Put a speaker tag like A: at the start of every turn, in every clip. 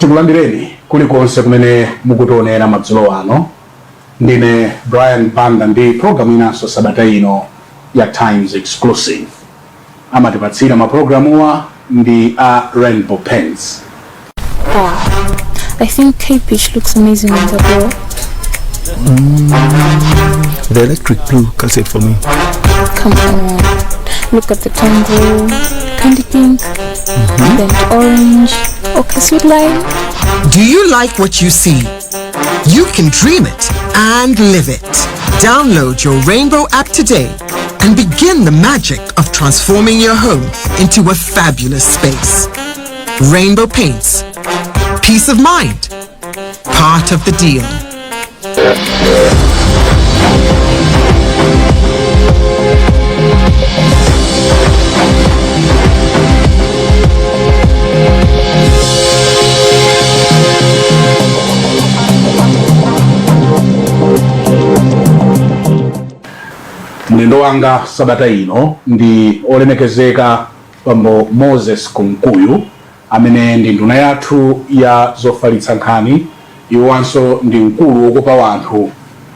A: Tikulandireni kulikonse kumene mukutionera madzulo ano. Ndine Brian Banda ndi programu inanso sabata ino ya Times Exclusive. Amatipatsira mapulogalamuwa ndi a Rainbow Paints.
B: Wow. I think Cape Beach looks amazing on the door.
C: The electric blue cuts it for me.
B: Come on. Look at the tango, candy pink, burnt orange, okay, sweet lime.
D: Do you like what you see? You can dream it and live it. Download your Rainbow app today and begin the magic of transforming your home into a fabulous space. Rainbow Paints. Peace of mind. Part of the deal.
A: Mlendo wanga sabata ino ndi olemekezeka Bambo Moses Kunkuyu, amene ndi nduna yathu ya zofalitsa nkhani. Iwowanso ndi mkulu wokopa wanthu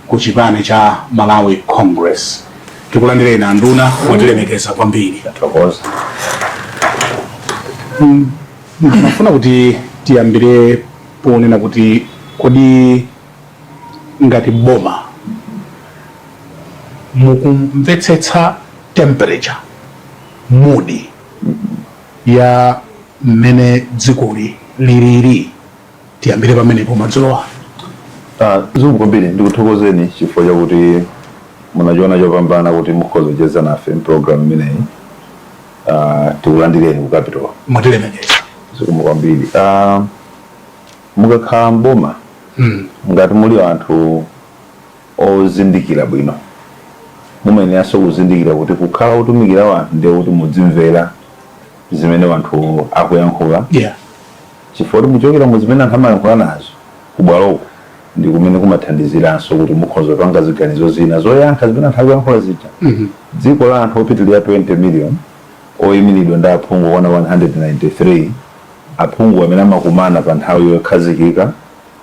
A: ku chipani cha Malawi Congress. Tikulandireni anduna, mwatilemekeza kwambiri.
E: Tathokoza.
A: Ndimafuna kuti tiyambire ponena kuti kodi ngati boma mukumvetsetsa temperature, mood ya mmene dzikoli lilili? Tiyambire pamenepo madzulo ano.
E: Zikomo kwambiri, ndikuthokozeni chifukwa chakuti munachiona chopambana kuti mukhoza kucheza nafe mpulogalamu imeneyi. Tikulandireni ku Capital.
A: Mwatilemekeza.
E: Zikomo kwambiri. Mukakhala mboma, ngati muli anthu ozindikira bwino, mumayeneranso kuzindikira kuti kukhala otumikira wanthu ndiye kuti mudzimvera zimene wanthu akuyankhula, chifukwa kuti muchokera mu zimene anthu amayankhula nazo kubwaloko ndi kumene kumathandiziranso kuti mukhoza kupanga ziganizo zina zoyankha zimene anthu akuyankhula zija. Dziko la anthu opitilira 20 million, oyimiridwa ndi aphungu okwana 193, aphungu amene amakumana pa nthawi yokhazikika,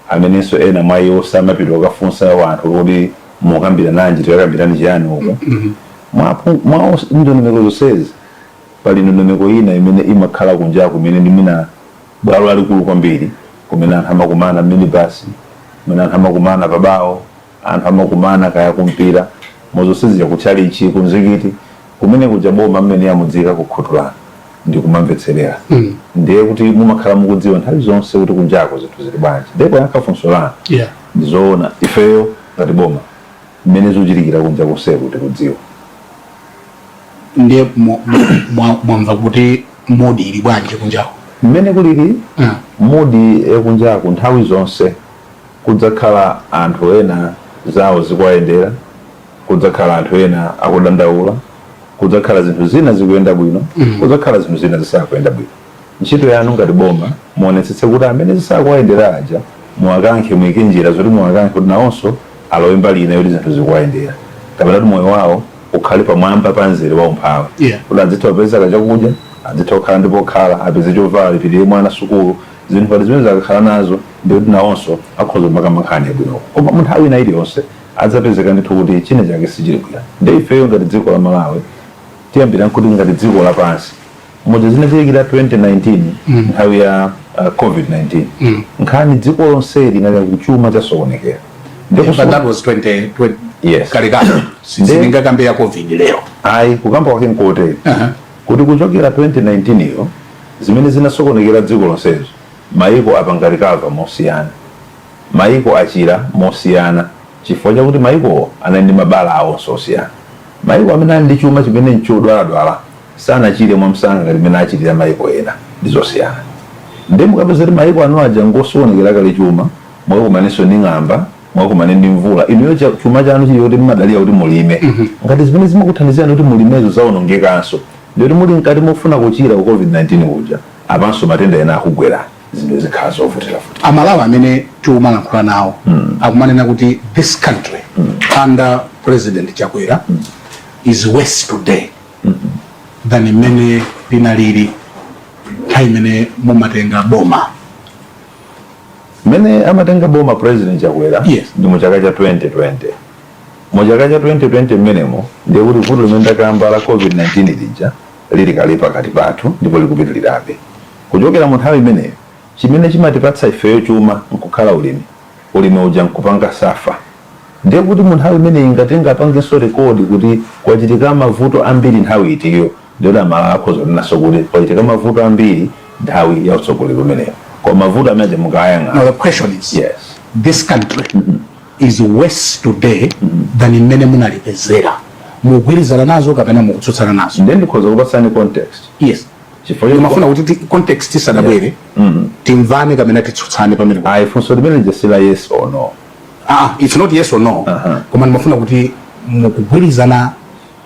E: amenenso ena mwa iwo samapita kukafunsa anthu kuti mukambirananji, tikakambirani chiyani uko. Mwa ndondomeko zonsezi, pali ndondomeko ina imene imakhala kunjaku, imene ndi mwina bwalo lalikulu kwambiri, kumene anthu amakumana minibasi, kumene anthu amakumana pabawo, anthu amakumana kaya kumpira, muzonse zija, kutchalichi, kumzikiti, kumene kuja boma mmene yamudzika kukhutulana ndi kumamvetserera. Ndiye kuti mumakhala mukudziwa nthawi zonse kuti kunjako zinthu zili bwanji. Ndiye poyankha funso lanu, ndizoona, ifeyo ngati boma, mmene zikuchitikira kunja konseku tikudziwa.
A: Ndiye mwamva kuti mood ili bwanji kunjako?
E: Mmene kulili mood yakunjaku, nthawi zonse kudzakhala anthu ena zawo zikuwayendera, kudzakhala anthu ena akudandaula, kudzakhala zinthu zina zikuyenda bwino, kudzakhala zinthu zina zisakuyenda bwino. Ntchito yanu ngati boma, muonetsetse kuti amene zisakuwayendera aja muwakankhe, muyike njira zoti muwakankhe kuti nawonso alowe mbali ina yoti zinthu zikuwayendera, kapena kuti moyo wawo ukhale pamwamba pa mzere wa umphawi, kuti adzitha kupeza kachakudya, adzitha kukhala ndi pokhala, apeze chovala, alipirire mwana sukulu. Zinthu ngati zimene zakakhala nazo, ndikuti nawonso akhoza kumakamba nkhani yabwinoko. Koma mu nthawi ina iliyonse adzapezeka ndithu kuti china chake sichili bwino. Ndi ifeyo ngati dziko la Malawi, tiyambira nkuti ngati dziko lapansi, muja zinachitikira 2019, nthawi ya COVID-19, nkhani dziko lonse linali kuchuma chasokonekera.
A: Yeah, but that was 20, 20 kalekale. Sitingakambe ya COVID lero.
E: Ayi, kukamba kwake nkotere kuti kuchokera 2019 iyo, zimene zinasokonekera dziko lonsezo, maiko apanga recover mosiyana, maiko achira mosiyana, chifukwa chakuti maikowo anali ndi mabala awonso osiyana. Maiko amene ali ndi chuma chimene nchodwaladwala sanachire mwamsanga ngati mmene achitira maiko ena. Ndi zosiyana. Ndiye mukapeza kuti maiko anu aja ngosokonekera kale chuma, mukakumanenso ndi ng'amba, mukakumane ndi mvula, inuyo chuma chanu chili kuti mmadalira kuti mulime, ngati zimene zimakuthandizirani kuti mulimezo zawonongekanso, ndikuti muli mkati mofuna kuchira ku COVID-19 kuja, apanso matenda ena akugwerani, zinthu zikhala zovutiravutira.
A: Amalawi amene tikumalankhula nawo akumanena kuti this country under President Chakwera is worse today than imene linalili nthawi imene mumatenga boma.
E: Mmene amatenga boma President Chakwera ndi mu chaka cha 2020. Mu chaka cha 2020 mmenemo, ndiye kuti vuto limene ndakamba la COVID-19 lija lili kale pakati pathu ndipo likupitirirabe. Kuchokera mu nthawi imeneyo, chimene chimatipatsa ifeyo chuma nkukhala ulimi. Ulimi uja nkupanga suffer. Ndiye kuti mu nthawi imeneyi, ngati tingapangenso record kuti kwachitika mavuto ambiri nthawi itiyo, ndiye kuti Amalawi akhoza kunenanso kuti kwachitika mavuto ambiri nthawi ya utsogoleri umeneyo. Koma mavuto amene aja mukayang'ana,
A: Now the question is, this country is worse today than mmene munalipezera. Mugwirizana nazo kapena mukutsutsana nazo?
E: Ndiye ndikhoza kupatsani context.
A: Yes.
E: Chifukwa
A: ndimafuna kuti context isadabwere, timvane kapena titsutsane pamene.
E: Ayi, funso limene lija si la yes or no.
A: Ah, it's not yes or no, koma ndimafuna kuti mukugwirizana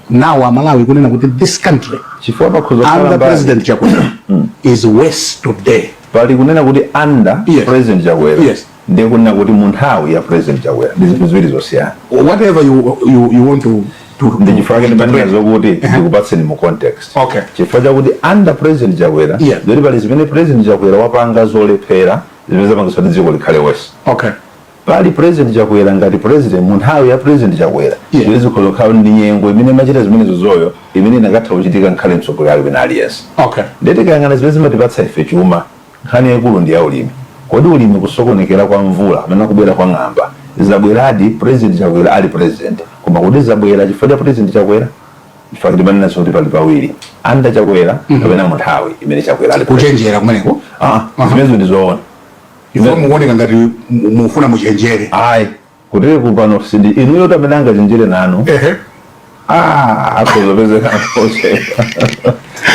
A: nawo Amalawi kunena kuti this country
E: Chifukwa pakhoza kukhala
A: under
E: mbali.
A: President Chakwera is worse today.
E: Pali kunena kuti under President Chakwera ndiye kunena kuti mu nthawi ya President Chakwera, ndi zinthu ziwiri zosiyana.
A: Whatever you want to
E: Ndi chifukwa chake ndimanena zokuti ndikupatseni mu context, chifukwa chakuti under President Chakwera, ndoti pali zimene President Chakwera wapanga zolephera zimene zapangitsa kuti dziko likhale worse. Pali President Chakwera ngati president, mu nthawi ya President Chakwera, zimene zikhoza kukhala ndi nyengo imene imachita zimenezo zoyo imene inakatha kuchitika nkhale mtsogoleri wina aliyense. Ndiye tikayang'ana zimene zimatipatsa ife chuma, nkhani yaikulu ndi ya ulimi. Kodi ulimi, kusokonekera kwa mvula amene akubwera kwa ng'amba, zabweradi President Chakwera ali president, koma kuti zabwera chifukwa cha President Chakwera? Chifukwa timanena kuti pali pawiri, under Chakwera kapena mu nthawi imene Chakwera ali president.
A: Kuchenjera kumeneko?
E: Ah, zimenezo ndi zoona.
A: Ifo mukuoneka ngati mufuna muchenjere.
E: Ayi, kuteri kupano sindi inuyo tamene angachenjere nanu. Ah, akhozopezeka ochepa.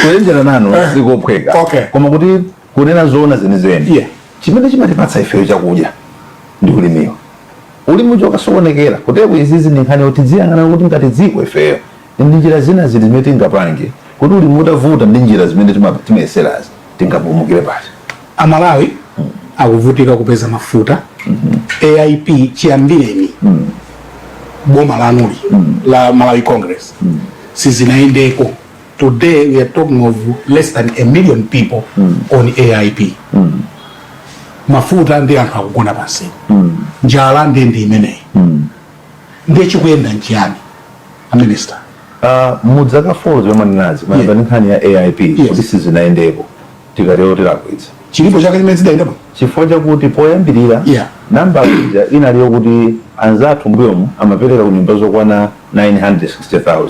E: Kuchenjera nanu sikophweka, koma kuti kunena zoona zenizeni, chimene chimatipatsa ifeyo chakudya ndi ulimiwo. Ulimi uja ukasokonekera, kutero izizi ndi nkhani yoti tiziyang'ana kuti ngati dziko ifeyo ndi njira zina ziti zimene tingapange kuti ulimi utavuta, ndi njira zimene timayeserazi, tingapulumukire pati.
A: Amalawi akuvutika kupeza mafuta. AIP chiyambireni boma lanuli la Malawi Congress sizinayendeko. Today we are talking of less than a million people on AIP. Mafuta ndi anthu akugona pansi, njala ndi imeneyi. Ndiye chikuyenda nchiyani, a Minister?
E: Mudzaka 4 zomwe mwanenazi, mayamba ndi nkhani ya AIP kuti sizinayendeko, tikatero tilakwitsa.
A: Chilipo chaka chimene zidayendapo?
E: Chifukwa chakuti poyambirira nambala ija inali yokuti anzathu mbuyomu amapereka ku nyumba zokwana 960,000.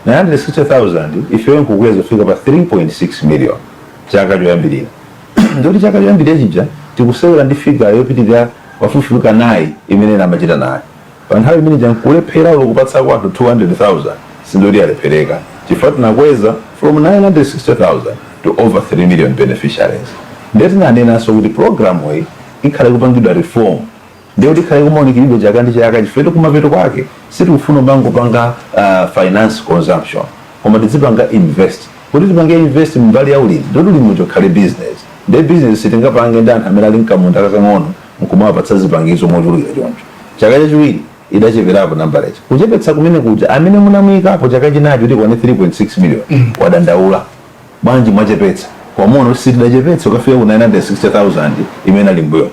E: 960,000, ifeyo nkukweza kufika pa 3.6 million chaka choyambirira. Ndoti chaka choyambirira chija tikusewera ndi figure yopitirira pafupifupi kanayi imene ena amachita nayo pa nthawi imene ija, nkulephera ulo kupatsa kwathu 200,000, sindoti yalephereka, chifukwa tinakweza from 960,000 to over 3 million beneficiaries. Ndiye tinanenanso kuti program iyi ikhale kupangidwa reform, ndiye kuti ikhale kumaunikiridwa chaka ndi chaka, chifukwa kumapeto kwake sitikufuna umangopanga finance consumption, koma tizipanga invest. Kuti tipange invest mbali ya ulimi, ndoti ulimi ucho ukhale business. Ndiye business sitingapange ndi anthu amene ali mkamunda kakang'ono nkumawapatsa zipangizo mochulukira choncho. Chaka chachiwiri idacheperapo nambala ichi. Kuchepetsa kumene kuja, amene munamuyikapo chaka chinacho kuti kwane 3.6 million wadandaula, "Bwanji mwachepetsa?" Kwamuona sitidachepetse ukafika ku 960,000 imene ali mbuyo.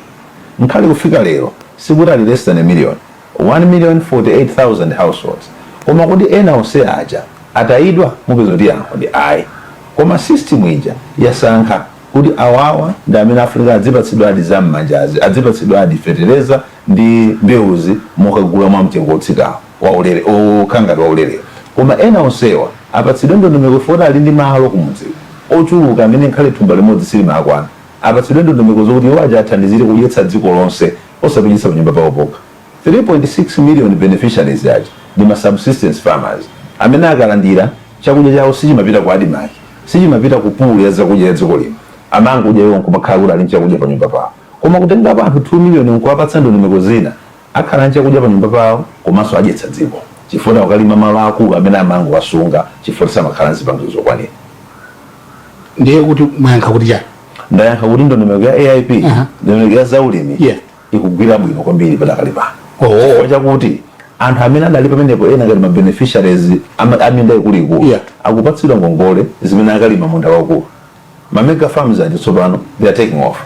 E: Nkhale kufika lero sikuti ali less than a million, 1 million 48,000 households. Koma kuti ena onse aja atayidwa? Mupeza kuti yankho ndi ayi. Koma system ija yasankha kuti awawa ndi amene afunika adzipatsidwa adi zam'manjazi, adzipatsidwa adi fetereza ndi mbewuzi mokagula mwa mtengo wotsikawo waulere, okhala ngati waulere, koma ena onsewa apatsidwe ndondomeko foti ali ndi malo kumudziko ochuluka amene nkhale thumba limodzi silimakwana. Apatsidwe ndondomeko zokuti iwo aja athandizire kudyetsa dziko lonse, osapititsa panyumba pawo pokha. 3.6 million beneficiaries aja ndi ma subsistence farmers amene akalandira chakudya chawo sichimapita ku ADMARC, sichimapita ku pool ya zakudya ya dziko lino. Amangodya iwo nkumakhala kuti ali nchakudya pa nyumba pawo. Koma kutengapo anthu 2 million nkuwapatsa ndondomeko zina, akhala nchakudya pa nyumba pawo komanso adyetsa dziko, chifukwa akalima malo akulu amene amangowasunga chifukwa samakhala nzipangizo zokwanira.
A: Ndiye kuti mwayankha kuti chani?
E: Ndayankha kuti ndondomeko ya AIP, ndondomeko ya zaulimi, ikugwira bwino kwambiri padakali pano, chifukwa chakuti anthu amene adali pamenepo ena ngati ma beneficiaries aminda ikuluikulu akupatsidwa ngongole zimene akalima munda waukulu. Ma mega farms aja tsopano they are taking off.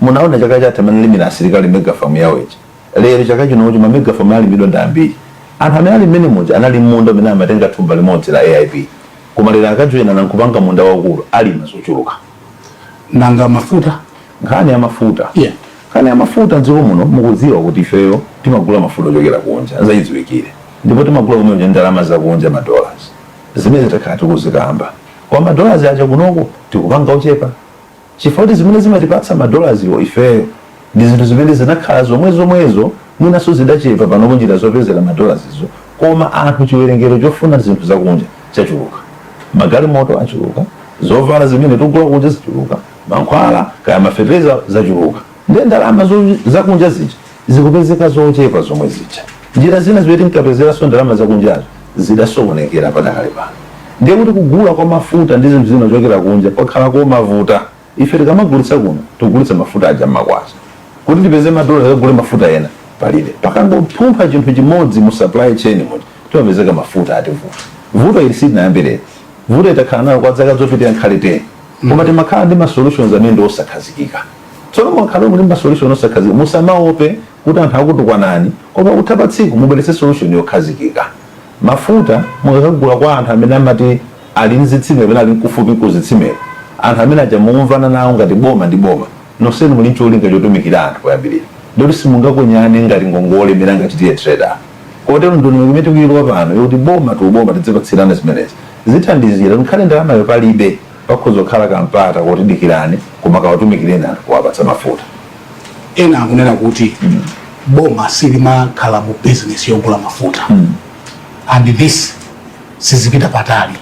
E: Munaona chaka chatha manalimira asilikali mega farm yawo ija. Lero chaka chinochi ma mega farm alimidwa ndi ambiri. Anthu amene ali mmene muja anali munda amene amatenga thumba limodzi la AIP, koma lero akajoyinana nkupanga munda waukulu, alima zochuluka.
A: Nanga mafuta?
E: Nkhani ya mafuta. Nkhani ya mafuta mdziko muno, mukudziwa kuti ifeyo timagula mafuta ochokera kunja, zachidziwikire, ndipo timagula kumene ndalama zakunja, ma dollars, zimene takhala tikuzikamba. Koma ma dollars aja kunoko tikupanga ochepa, chifukwa kuti zimene zimatipatsa ma dollars iwo ifeyo ndi zinthu zimene zinakhala zomwe zomwezo, mwinanso zidachepa panopo njira zopezera ma dollars izo. Koma anthu chiwerengero chofuna zinthu zakunja chachuluka, magalimoto achuluka, zovala zimene tikugula kunja zachuluka, mankhwala kaya mafetereza zachuluka, ndiye ndalama zakunja zija zikupezeka zochepa zomwe zija. Njira zina zimene tinkapezeranso ndalama zakunjazo zidasokonekera padakale pano. Ndiye kuti kugula kwa mafuta ndi zinthu zina zochokera kunja kwakhala komavuta. Ife tikamagulitsa kuno, tikugulitsa mafuta aja mmakwacha. Kuti tipeze madola tikagule mafuta ena palibe. Pakangophumpha chinthu chimodzi mu supply chain muja, timapezeka mafuta ativuta. Vuto ili silinayambirere, vuto itakhala nayo kwa zaka zopitirira nkhale 10, koma timakhala ndi ma solutions amene ndi osakhazikika. Tsono mwakhala muli ma solution osakhazikika, musamaope kuti anthu akutukwanani, koma kutha pa tsiku mubweretse solution yokhazikika. Mafuta mukakagula kwa anthu amene amati ali mzitsime kapena ali mkufupi kuzitsimeko, anthu amene aja mumvana nawo ngati boma ndi boma, nonsenu muli ncholinga chotumikira anthu poyambirira, ndikuti simungakonyane ngati ngongole imene angachitire trader. Kotero ndondomeko imene tikuyilowa pano yokuti boma to boma tidzipatsirana zimenezi zithandizira ngakhale ndalamayo palibe, pakhoza kukhala kampata kuti dikirani, koma kawatumikireni anthu kuwapatsa mafuta.
A: Ena akunena kuti boma silimakhala mu business yogula mafuta and this sizipita patali.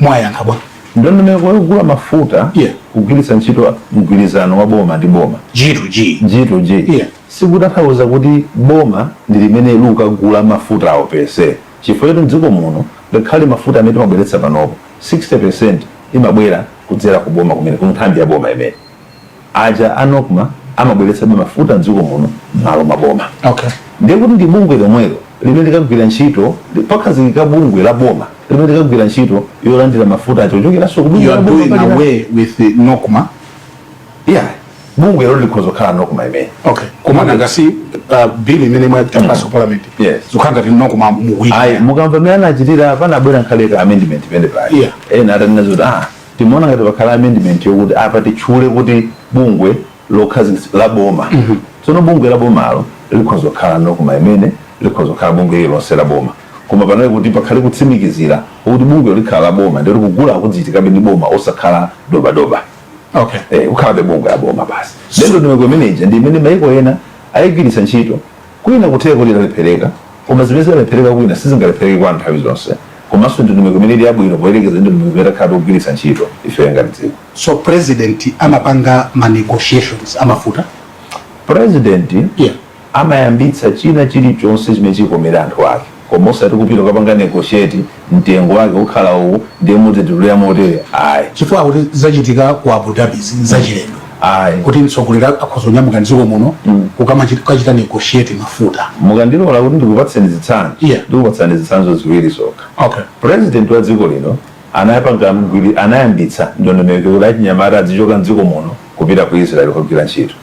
A: Mwayankha bwa?
E: Ndondomeko yogula mafuta kugwiritsa ntchito mgwirizano wa boma ndi boma,
A: G to G.
E: G to G, sikutanthauza kuti boma ndi limene likukagula mafuta awo per se, chifukwa choti mdziko muno ngakhale mafuta amene timabweretsa panopo, 60% imabwera kudzera ku boma kumene, ku nthambi ya boma imene aja a NOCMA amabweretsabe mafuta mdziko muno m'malo mwa boma. Ndiye kuti ndi bungwe lomwelo limene likagwira ntchito, pakhazikika bungwe la boma limene likagwira ntchito yolandira mafuta acho kuchokeranso ku bungwe
A: You
E: la
A: are
E: boma
A: doing away with the NOCMA?
E: Yeah, bungwe lolo likhoza kukhala NOCMA imene.
A: Okay, koma nanga si bill imene mwatapasa ku parliament zikukhala ngati NOCMA mukuyi?
E: Ayi, mukamva mmene anachitira, panabwera nkhaleka amendment pene pali ena atanena zoti timaona ngati pakhala amendment yokuti apa titchule kuti bungwe lokhazikitsa la boma. Tsono bungwe la bomalo likhoza kukhala NOCMA imene, likhoza kukhala bungwe lililonse la boma, koma panali kuti pakhale kutsimikizira kuti bungwe likhala la boma, ndikuti kugula kudzichitikabe ndi boma, osakhala dobadoba. Kukhalabe bungwe la boma basi. Ndondomeko imeneja ndi imene maiko ena ayigwiritsa ntchito. Kwina kutheka kuti inalephereka, koma zimene zidalephereka kwina sizingalephereke kwa nthawi zonse. Komanso ndondomeko imene ili yabwino poyerekeza ndi ndondomeko imene takhala tikugwiritsa ntchito ifeyo ngati dziko.
A: So president amapanga ma negotiations amafuta?
E: President amayambitsa china chilichonse chimene chikomera anthu ake, koma osati kupita kukapanga negotiate mtengo wake ukhala uwu, ndiye muzitulira motere, ayi.
A: Chifukwa kuti zachitika ku Abu Dhabi zachilendo
E: Ayi.
A: kuti mtsogoleri akhoza kunyamuka mdziko muno kukachita negotiate mafuta.
E: Mukandilola kuti ndikupatseni zitsanzo, ndikupatsani zitsanzo ziwiri zokha. President wa dziko lino anayapanga anayambitsa ndondomeko kuti achinyamata azichoka mdziko muno kupita ku Israel kukagwira ntchito.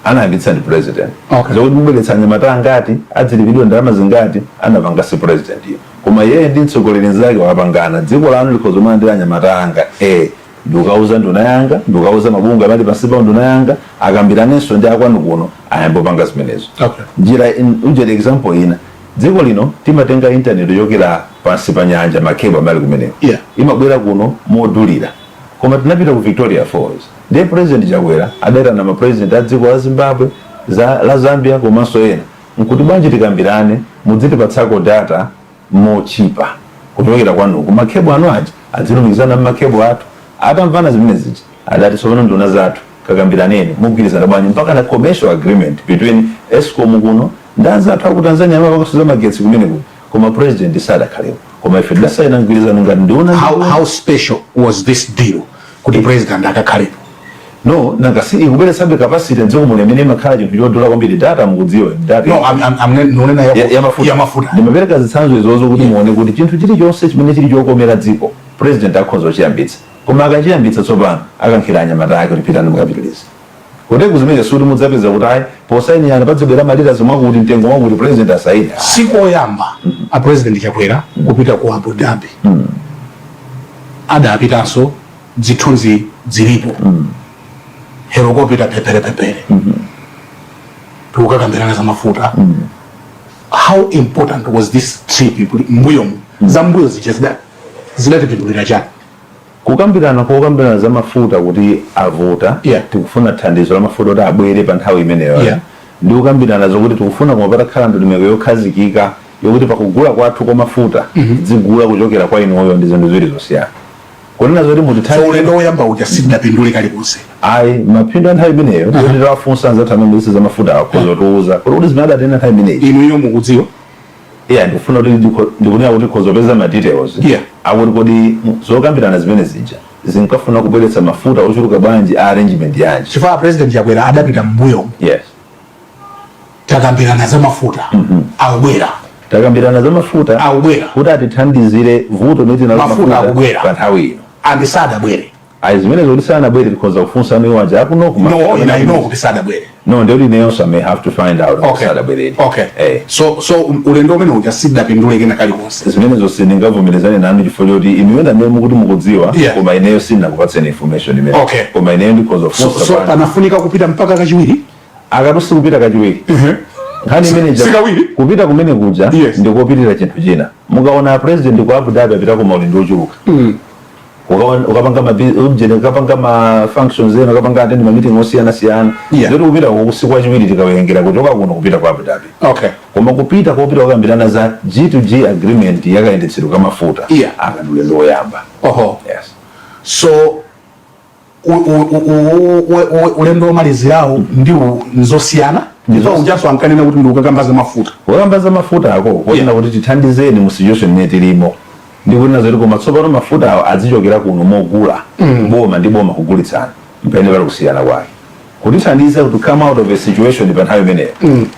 E: Anayambitsa ndi president. Zokuti mubweretsa anyamata angati, adzilipidwa ndalama zingati, anapanga si president iyo, koma yeye ndi mtsogoleri nzake wapangana. Dziko lanu likhoza kumalandira anyamata anga, ndikukauza nduna yanga, ndikukauza mabungwe amati pansi pa nduna yanga, akambiranenso ndi akwanu kuno, ayambe kupanga zimenezo. Njira ujeti, example ina, dziko lino timatenga internet yochokera pansi pa nyanja, ma cable amali kumeneko, imabwera kuno modulira. Koma tinapita ku Victoria Falls, ndiye President Chakwera adaitana ma president a dziko la Zimbabwe, la Zambia komanso ena, nkuti bwanji tikambirane mudzitipatsako data mochipa kuchokera kwanuku, ma cable anu aja adzilumikizana mma cable athu. Atamvana zimene zija, adati tsopano nduna zathu kakambiraneni, mugwirizana bwanji, mpaka na commercial agreement between ESCOM kuno ndi anzathu aku Tanzania amapanganso za magetsi kumene kuno, koma president sadakhaleko, koma ife tidasayina mgwirizano ngati nduna.
A: How special was this deal kuti president akakhalepo?
E: No, nanga si ikubweretsabe capacity mdziko muno imene imakhala chinthu chodula kwambiri, data, mukudziwa data.
A: No, I'm nonena
E: ya mafuta.
A: Ya mafuta.
E: Ndimapereka zitsanzo izozo kuti muone kuti chinthu chilichonse chimene chili chokomera dziko, president akhoza kuchiyambitsa, koma akachiyambitsa tsopano akankhira anyamata ake kuti pitani mukapitirize. Kuti zimene suti mudzapeza kuti ayi, posayinirana padzibwera ma litres mwakuti, mtengo mwakuti, president asayini.
A: Sikoyamba a President Chakwera kupita ku Abu Dhabi. Adapitanso, zithunzi zilipo, helicopter pepere tikukakambirana za mafuta. How important was this trip? Mbuyomu, za mbuyo zija zidatipindulira chani?
E: Kukambirana, kokambirana za mafuta kuti avuta, tikufuna thandizo la mafuta kuti abwere pa nthawi imeneyo, ndi kukambirana zokuti tikufuna koma patakhala ndondomeko yokhazikika yokuti pakugula kwathu kwa mafuta tizigula kuchokera kwa inuyo, ndi zinthu ziwiri zosiyana. Kunena zoti
A: So
E: mutithandize,
A: ulendo woyamba uja sidapindule kalikonse?
E: Ayi, maphindu a nthawi imeneyo kuti tawafunsa anzathu amene za mafuta akhoza kutiuza kuti zimene adatena nthawi imeneyi.
A: Inuyo mukudziwa?
E: Yeah, ndikufuna kuti ndikunena kuti khoza kupeza ma details akuti kodi zokambirana zimene zija zinkafuna kubweretsa mafuta ochuluka bwanji, a arrangement yanji?
A: Chifukwa President Chakwera adapita mbuyomu, takambirana za mafuta, akubwera.
E: Takambirana za mafuta
A: Akubwera.
E: kuti atithandizire vuto liti nalo.
A: Mafuta akubwera.
E: Pa nthawi ino.
A: And sadabwere.
E: Ayi, zimene zoti sanabwere tikhoza kufunsa niwo aja akuno.
A: No, ine I know kuti sadabwere.
E: No, ndiyoti ineyonso I may have to find out sadabweredi.
A: So ulendo umene uja sidapindule kena kalikonse?
E: Zimene zonse ndingavomerezane nanu chifukwa choti inuyo ndamene mukuti mukudziwa, koma ineyo sindinakupatseni information imene. Koma ineyo ndikhoza kufunsa
A: So panafunika kupita mpaka kachiwiri?
E: Akatusi kupita kachiwiri nkhani imene
A: Sikawiri?
E: Kupita kumene kuja ndikopitirira chinthu china. Mukaona president ku Abu Dhabi apita ku maulendo ochuluka, ukapanga ma ujene, ukapanga ma functions ena, ukapanga attend ma meeting osiyana siyana. Zoti kupita uku usiku wachiwiri tikawerengera kuchoka kuno kupita ku Abu Dhabi, koma kupita kopita kukambirana za G2G agreement yakayendetsedwe ka mafuta, aka ndi ulendo woyamba. Yes.
A: So ulendo womalizirawo ndiwo nzosiyana, ndipo ujaso ankanena kuti ndikukakamba za mafuta.
E: Kukamba za mafuta ako kunena kuti tithandizeni mu situation imene tilimo, ndikunena zoti koma tsopano mafuta awo azichokera kuno mogula, boma ndi boma kugulitsana, mpene pali kusiyana kwake. Kutithandiza to come out of a situation pa nthawi imeneyo,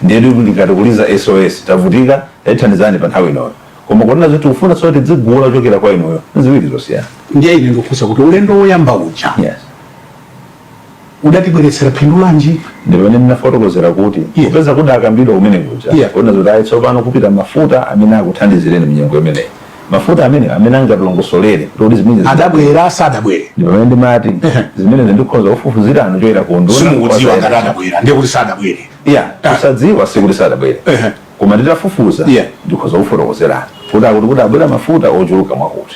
E: ndiye kuti tikatikuliza SOS, tavutika, tatithandizani pa nthawi inoyo. Koma kunena zoti tikufuna tsono tidzigula kuchokera kwa inuyo, nziwiri zosiyana.
A: Ndiye ine ndikufunsa kuti ulendo woyamba uja udatibweretsera phindu lanji?
E: Ndi pamene ndinafotokozera kuti kupeza kuti akambidwa kumene kuja, kuona zoti ayi, tsopano kupita mafuta amene akuthandizireni mnyengo imeneyi, mafuta amene angatilongosolere kuti zimene
A: Adabwera, sadabwere?
E: Ndi pamene ndimati zimene ndikhoza kufufuzirani choyera ku nduna.
A: Simukudziwa ngati adabwera, ndiye kuti sadabwere.
E: Yeah, kusadziwa sikuti sadabwere, koma nditafufuza ndikhoza kufotokozerani kuti akuti kuti abwera mafuta ochuluka mwakuti.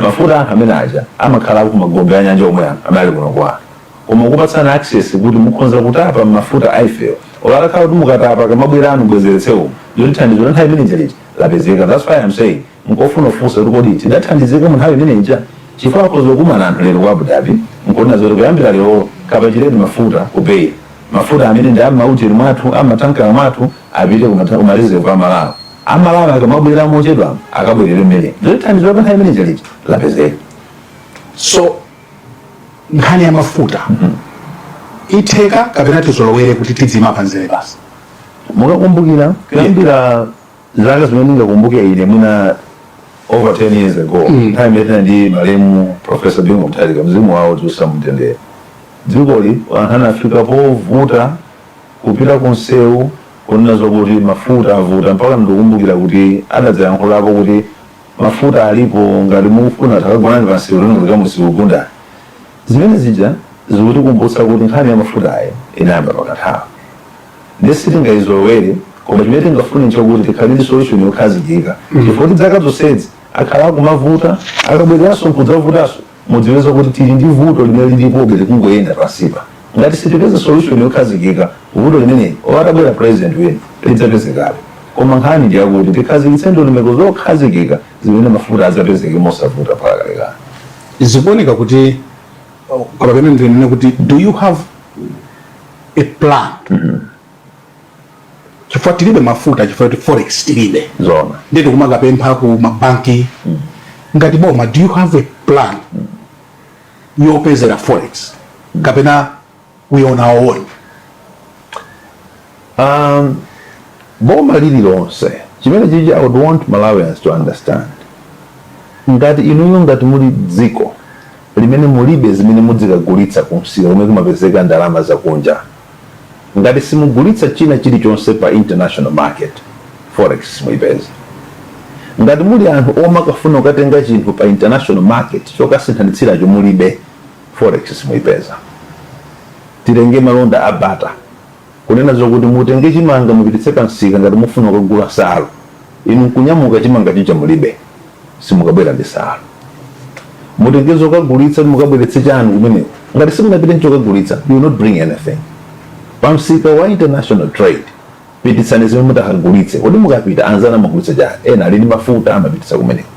E: Mafuta anthu amene aja amakhala ku magombe a nyanja omwe anthu amene ali kuno kwa, koma kupatsana access kuti mukhoza kutapa mafuta aifeyo, olo atakhala kuti mukatapa kamabwera anu bwezeretse umu, ndoti thandizo la nthawi imene lija lapezeka. That's why I'm saying nkofuna kufunsa kuti kodi tidathandizika mu nthawi imene ija, chifukwa akhoza kukumana anthu lero ku Abu Dhabi nkuona zoti kuyambira lero kapachireni mafuta ku Beira, mafuta amene ndi amaujeni mwathu, amatankala mwathu, apite kuma reserve amalawi, amalawi akamabwera mochedwa akabwerere mmene, ndoti thandizo la nthawi imene lija lapezeka.
A: So nkhani ya mafuta itheka kapena tizolowere kuti tidzima panzere basi?
E: Mukakumbukira kuyambira zaka zimene ndingakumbuke ine, mwina over 10 years ago, nthawi imene tinali ndi malemu Professor Bingu Mutharika, mzimu wawo uuse mumtendere, dzikoli anthu anafika povuta kupita ku msewu kunena zokuti mafuta avuta, mpaka ndikukumbukira kuti adadzayankhulapo kuti mafuta alipo, ngati mukufuna takagonani pa msewu lino kuti kamusikugundani. Zimene zija zikutikumbutsa kuti nkhani ya mafuta ayi inayamba pakathawa, ndi sitingayizolowere. Koma chimene tingafune nchokuti tikhale ndi solution yokhazikika, chifukwa kuti zaka zonsezi akhala akumavuta, akabwereranso nkudzavutanso. Mudziweza kuti tili ndi vuto limene lilipobe, likungoyenda pansipa. Ngati sitipeza solution yokhazikika, vuto limeneli atabwera president wina lidzapezekabe. Koma nkhani ndi yakuti tikhazikitse ndondomeko zokhazikika zimene mafuta adzapezeke mosavuta mpaka kalekale.
A: Zikuoneka kuti kapena ndinene kuti do you have a plan? Chifukwa tilibe mafuta, chifukwa kuti forex tilibe.
E: Zona.
A: Ndiye tikumakapempha ku mabanki. Ngati boma, do you have a plan yopezera forex kapena we on our own?
E: Boma lililonse, chimene chichi I would want Malawians to understand, ngati inuyo, ngati muli dziko Limene mulibe zimene mudzikagulitsa kumsika kumene kumapezeka ndalama zakunja, ngati simugulitsa china chilichonse pa international market, forex simuyipeza. Ngati muli anthu omakafuna kukatenga chinthu pa international market, chokasinthanitsiracho mulibe, forex simuyipeza. Tilenge malonda a barter, kunena zokuti mutenge chimanga mupititse pa msika, ngati mufuna kukagula salu, inu nkunyamuka chimanga chija mulibe, simukabwera ndi salu. Mutenge zokagulitsa kuti mukabweretse chanu kumeneko, ngati simunapite nchokagulitsa, you will not bring anything. Pa msika wa international trade, pititsani zimene mutakagulitse. Kodi mukapita, anzanu amagulitsa chani? Ena ali ndi mafuta, amapititsa kumeneko.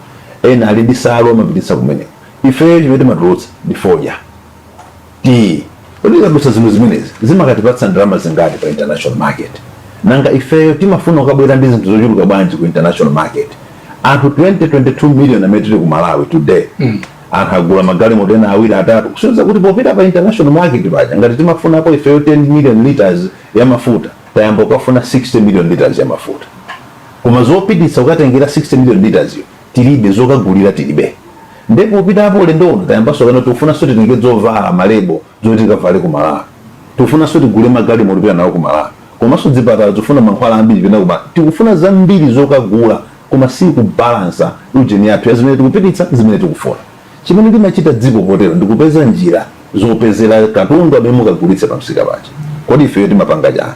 E: Ena ali ndi salu, amapititsa kumeneko. Ifeyo chimene timatulutsa ndi fodya, tii. Kodi tikatulutsa zinthu zimenezi, zimakatipatsa ndalama zingati pa international market? Nanga ifeyo timafuna kukabwera ndi zinthu zochuluka bwanji ku international market? Anthu 20 22 million amene tili ku Malawi today, anthu agula magalimoto ena awiri, atatu, kusonyeza kuti popita pa international market paja, ngati timafunapo ifeyo 10 million liters ya mafuta, tayamba kukafuna 60 million liters ya mafuta, koma zopititsa kukatengera 60 million liters yo tilibe, zokagulira tilibe. Ndipo popitapo ulendo uno tayambanso kano tikufunanso titenge zovala, ma label, zoti tikavale ku Malawi. Tikufunanso tigule magalimoto kupita nawo ku Malawi, komanso zipatala zifuna mankhwala ambiri pena kuma. Tikufuna zambiri zokagula, koma si kubalansa ujeni yathu ya zimene tikupititsa, zimene tikufuna. Chimene limachita dziko potero ndikupeza njira zopezera katundu amene mukagulitse pa msika paja. Kodi ifeyo timapanga chani?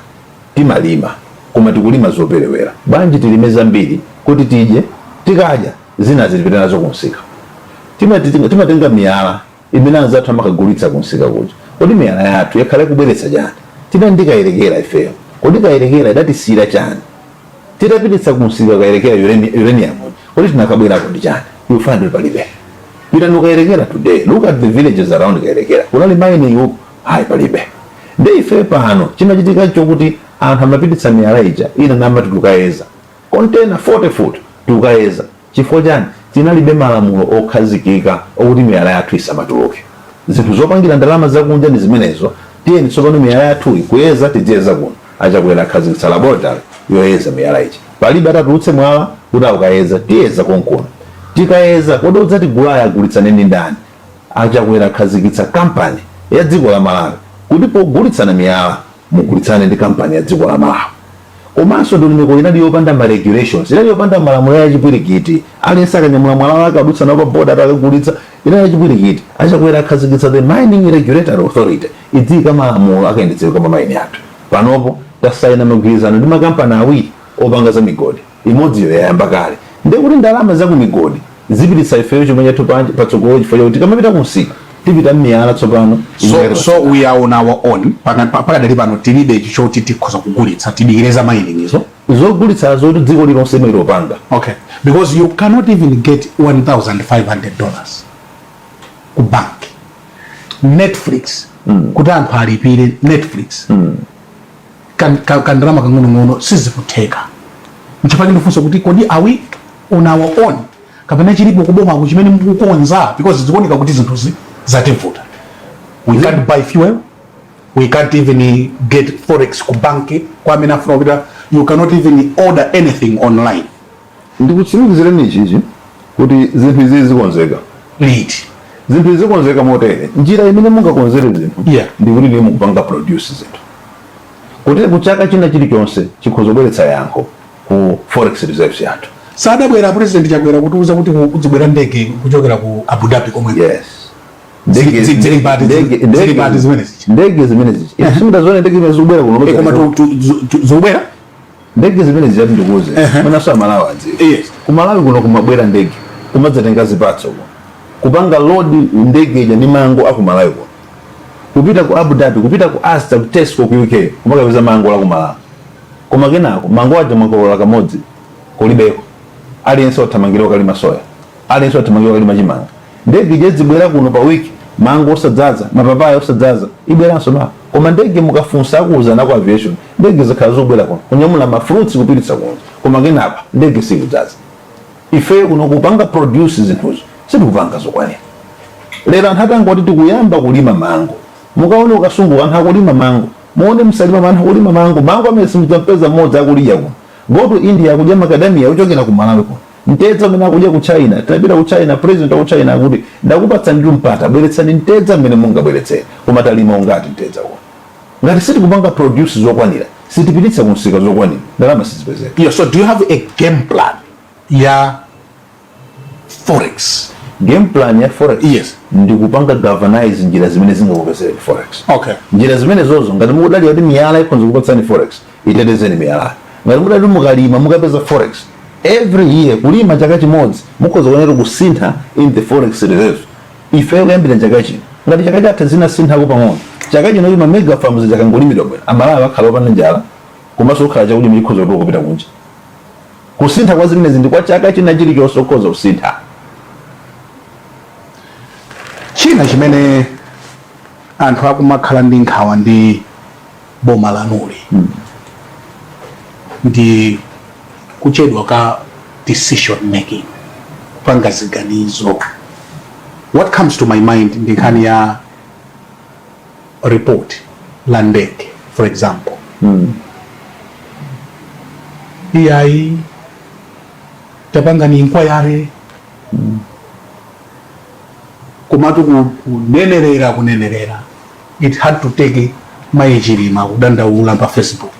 E: Timalima, koma tikulima zoperewera. Bwanji tilime zambiri kuti tidye, tikadya zina zilipita nazo kumsika? Timatenga miyala imene anzathu amakagulitsa kumsika kuja. Kodi miyala yathu yakhala ikubweretsa chani? Tinali ndi Kayelekera ifeyo. Kodi Kayelekera idatisiyira chani? Titapititsa kumsika Kayelekera uranium, kodi tinakabwerako ndi chani? You find kuti palibe. Pitani Kayelekera today, look at the villages around Kayelekera. Kunali mining uku? Hayi, palibe. Ndi ife pano chimachitika chokuti anthu amapititsa miyala ija, ina namati tukayeza container 40 foot, tukayeza. Chifukwa chani? Tinalibe malamulo okhazikika okuti miyala yathu isamatuluke. Zinthu zopangira ndalama zakunja ndi zimenezo. Tiyeni tsopano miyala yathuyi kuyeza tidziyeza kuno. Achakwera akhazikitsa laboratory yoyeza miyala ichi. Palibe atatulutse mwala kuti akukayeza, tiyeza konkuno. Tikayeza, kodi udzatigulayo agulitsane ndi ndani? Achakwera akhazikitsa kampani ya dziko la Malawi kuti pogulitsana miyala mugulitsane ndi kampani ya dziko la Malawi. Komanso ndondomeko inali yopanda ma regulations, inali yopanda malamulo, ya chipwirikiti. Aliyense akanyamula mwala wake adutsa nawo pa boda, atakagulitsa, inali yachipwirikiti. Achakwera akhazikitsa the Mining Regulatory Authority, idziyika malamulo akayendetsedwe kwa mamaini athu. Panopo tasaina magwirizano ndi makampani awiri opanga za migodi, imodziyo yayamba kale. Ndekuti ndalama za ku migodi zipititsa ifeyo chuma chathu patsogolo, chifukwa chakuti tikamapita kumsika tipita mmiyala tsopano.
A: So we are on our own. Pakadali pano tilibe choti tikhoza kugulitsa, tidikire za mining izo.
E: Zogulitsa zoti dziko lilonse imailopanga.
A: Okay, because you cannot even get $1500 ku bank. Netflix, kuti anthu alipire Netflix, kandalama kang'onong'ono, sizikutheka. Nchifukwa ndifunsa kuti kodi are we on our own, kapena chilipo kubomako chimene mukukonza? Because zikuoneka kuti zinthuzi zativuta. We can't buy fuel, we can't even get forex ku banki kwa amene afuna kupita. You cannot even order anything online.
E: Ndikutsimikizireni ichichi kuti zinthu izi zikonzeka.
A: Liti?
E: Zinthu izi zikonzeka motere: njira imene mungakonzere zinthu ndikuti ndiye mukupanga produce zinthu, kuti kuchaka china chilichonse chikhoza kubweretsa yankho ku forex reserves yathu.
A: Sadabwera President Chakwera kutiuza kuti kudzibwera ndege kuchokera ku Abu Dhabi komwe?
E: Yes.
A: Zili pati zimenezi?
E: Ndege zimene zichi simudazione ndege zimene zikubwera kuno?
A: Koma zikubwera.
E: Ndege zimene zijati ndikuuze, mwinaso Amalawi adziwe. Ku Malawi kuno kumabwera ndege kumadzatenga zipatso kuno, kupanga load ndege ija ndi mango aku Malawi kuno, kupita ku Abu Dhabi, kupita ku Asda, ku Tesco ku UK, kumakapeza mango la ku Malawi. Koma kenako mango aja mwakolola kamodzi, kulibeko. Aliyense wathamangira ukalima soya, aliyense wathamangira ukalima chimanga. Ndege ija zibwera kuno pa wiki, mango osadzaza, mapapaya osadzaza, ibweranso ma. Koma ndege mukafunsa akuwuzana ku aviation, ndege zikhala zobwera kuno kunyamula ma fruits kupititsa kuno, koma kenapa ndege sikudzaza. Ifeyo kuno kupanga produce zinthuzo sitikupanga zokwanira. Lero anthu atangoti tikuyamba kulima mango, mukaone ukasunguka anthu akulima mango, muone msalima anthu akulima mango, mango amene simudzampeza mmodzi akulidya kuno. Go to India, akudya macadamia ochokera ku Malawi kuno. Mtedza umene akudya ku China, tinapita ku China, president wa ku China akuti, "Ndakupatsani ndi mpata, bweretsani mtedza mmene mungabweretsere." Koma talima ungati mtedza uno? Ngati sitikupanga produce zokwanira, sitipititsa kumsika zokwanira, ndalama sizipezeka.
A: Yeah, so do you have a game plan ya forex?
E: Game plan ya forex?
A: Yes.
E: Ndikupanga galvanize njira zimene zingakupezereni forex. Njira zimene zozo, ngati mukudalira kuti miyala ikhonza kupatsani forex, itetezeni miyala. Ngati mudali mukalima mukapeza forex every year, kulima chaka chimodzi mukhoza kuonera kusintha in the forex reserve. Ife kuyambira chaka chino, ngati chaka chatha zinasinthako pang'ono, chaka chino ma mega farms chakangolimidwa bwino, Amalawi akhala opanda njala, komanso kukhala chakudya chikhoza kutoka kupita kunja. Kusintha kwa zimenezi ndi kwa chaka china chilichonse, ukhoza kusintha.
A: China chimene anthu akumakhala ndi nkhawa ndi boma lanuli ndi kuchedwa ka decision making, kupanga ziganizo. What comes to my mind ndi nkhani ya report la ndege, for example. Iyayi, tapanga ni inquiry, komatu kunenerera kunenerera, it had to take Mayi Chilima kudandaula pa Facebook,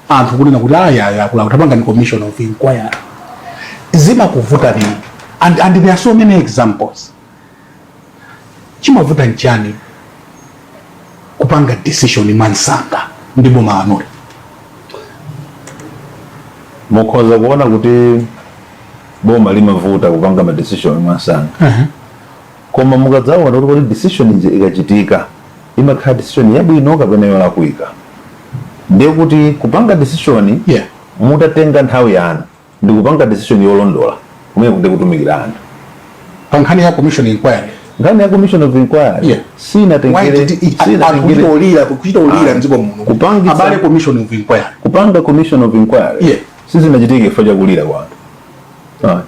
A: anthu kunena kuti ayaya akula, tapanga ni commission of inquiry. Zimakuvuta nini? And there are so many examples. Chimavuta nchani kupanga decision mwansanga ndi boma lanuli?
E: Mukhoza kuona kuti boma limavuta kupanga ma decision mwansanga, koma mukadzaona kuti kodi decision ija ikachitika imakhala decision yabwino kapena yolakwika, ndiye kuti kupanga decision mutatenga nthawi yanu ndi kupanga decision yolondola, kumene ndi kutumikira anthu.
A: Pa nkhani ya commission inquiry?
E: Nkhani ya commission of inquiry,
A: Why did it, anthu kuchita ulira mdziko muno, abale, commission of inquiry?
E: Kupanga commission of inquiry sizinachitike chifukwa chakulira kwa anthu.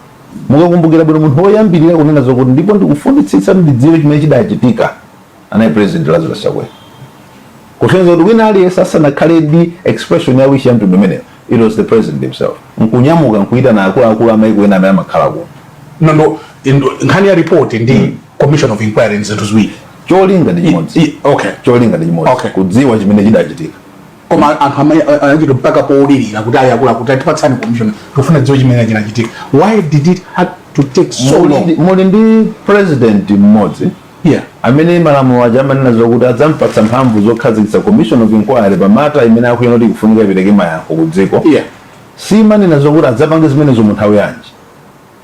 E: Mukakumbukira bwino, munthu woyambirira kunena zokuti ndipo ndikufunitsitsa ndidziwe chimene chidachitika anali President Lazarus Chakwera. Kusonyeza kuti wina aliyense asanakhale ndi expression ya wish ya mtundu umeneyo, it was the president himself nkunyamuka nkuitana akuluakulu amaiko ena amene amakhala kuno.
A: No, nkhani ya report ndi commission of inquiry ndi zinthu ziwiri.
E: Cholinga ndi chimodzi. Cholinga ndi chimodzi, kudziwa chimene chidachitika.
A: Koma anthu anachita mpaka polirira kuti ayakula kuti atipatsani commission, tikufuna dziwe chimene chinachitika. Why did it have to take so long?
E: Muli ndi president mmodzi amene malamulo aja amanena zokuti adzampatsa mphamvu zokhazikitsa commission of inquiry pa matter imene akuyenera kuti ikufunika ipereke mayankho ku dziko. Simanena zokuti adzapange zimenezo mu nthawi yanji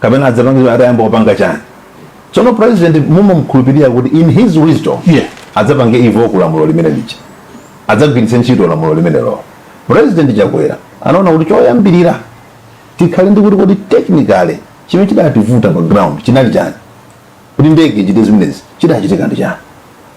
E: kapena adzapange atayamba kupanga chani. Tsono president mumamkhulupirira kuti in his wisdom adzapange invoke lamulo limene lija, adzagwiritse ntchito lamulo limenelo. President Chakwera anaona kuti choyambirira tikhale ndi kuti technically chimene chidativuta pa ground chinali chani, kuti ndege ichite zimenezi chidachitika ndi chani.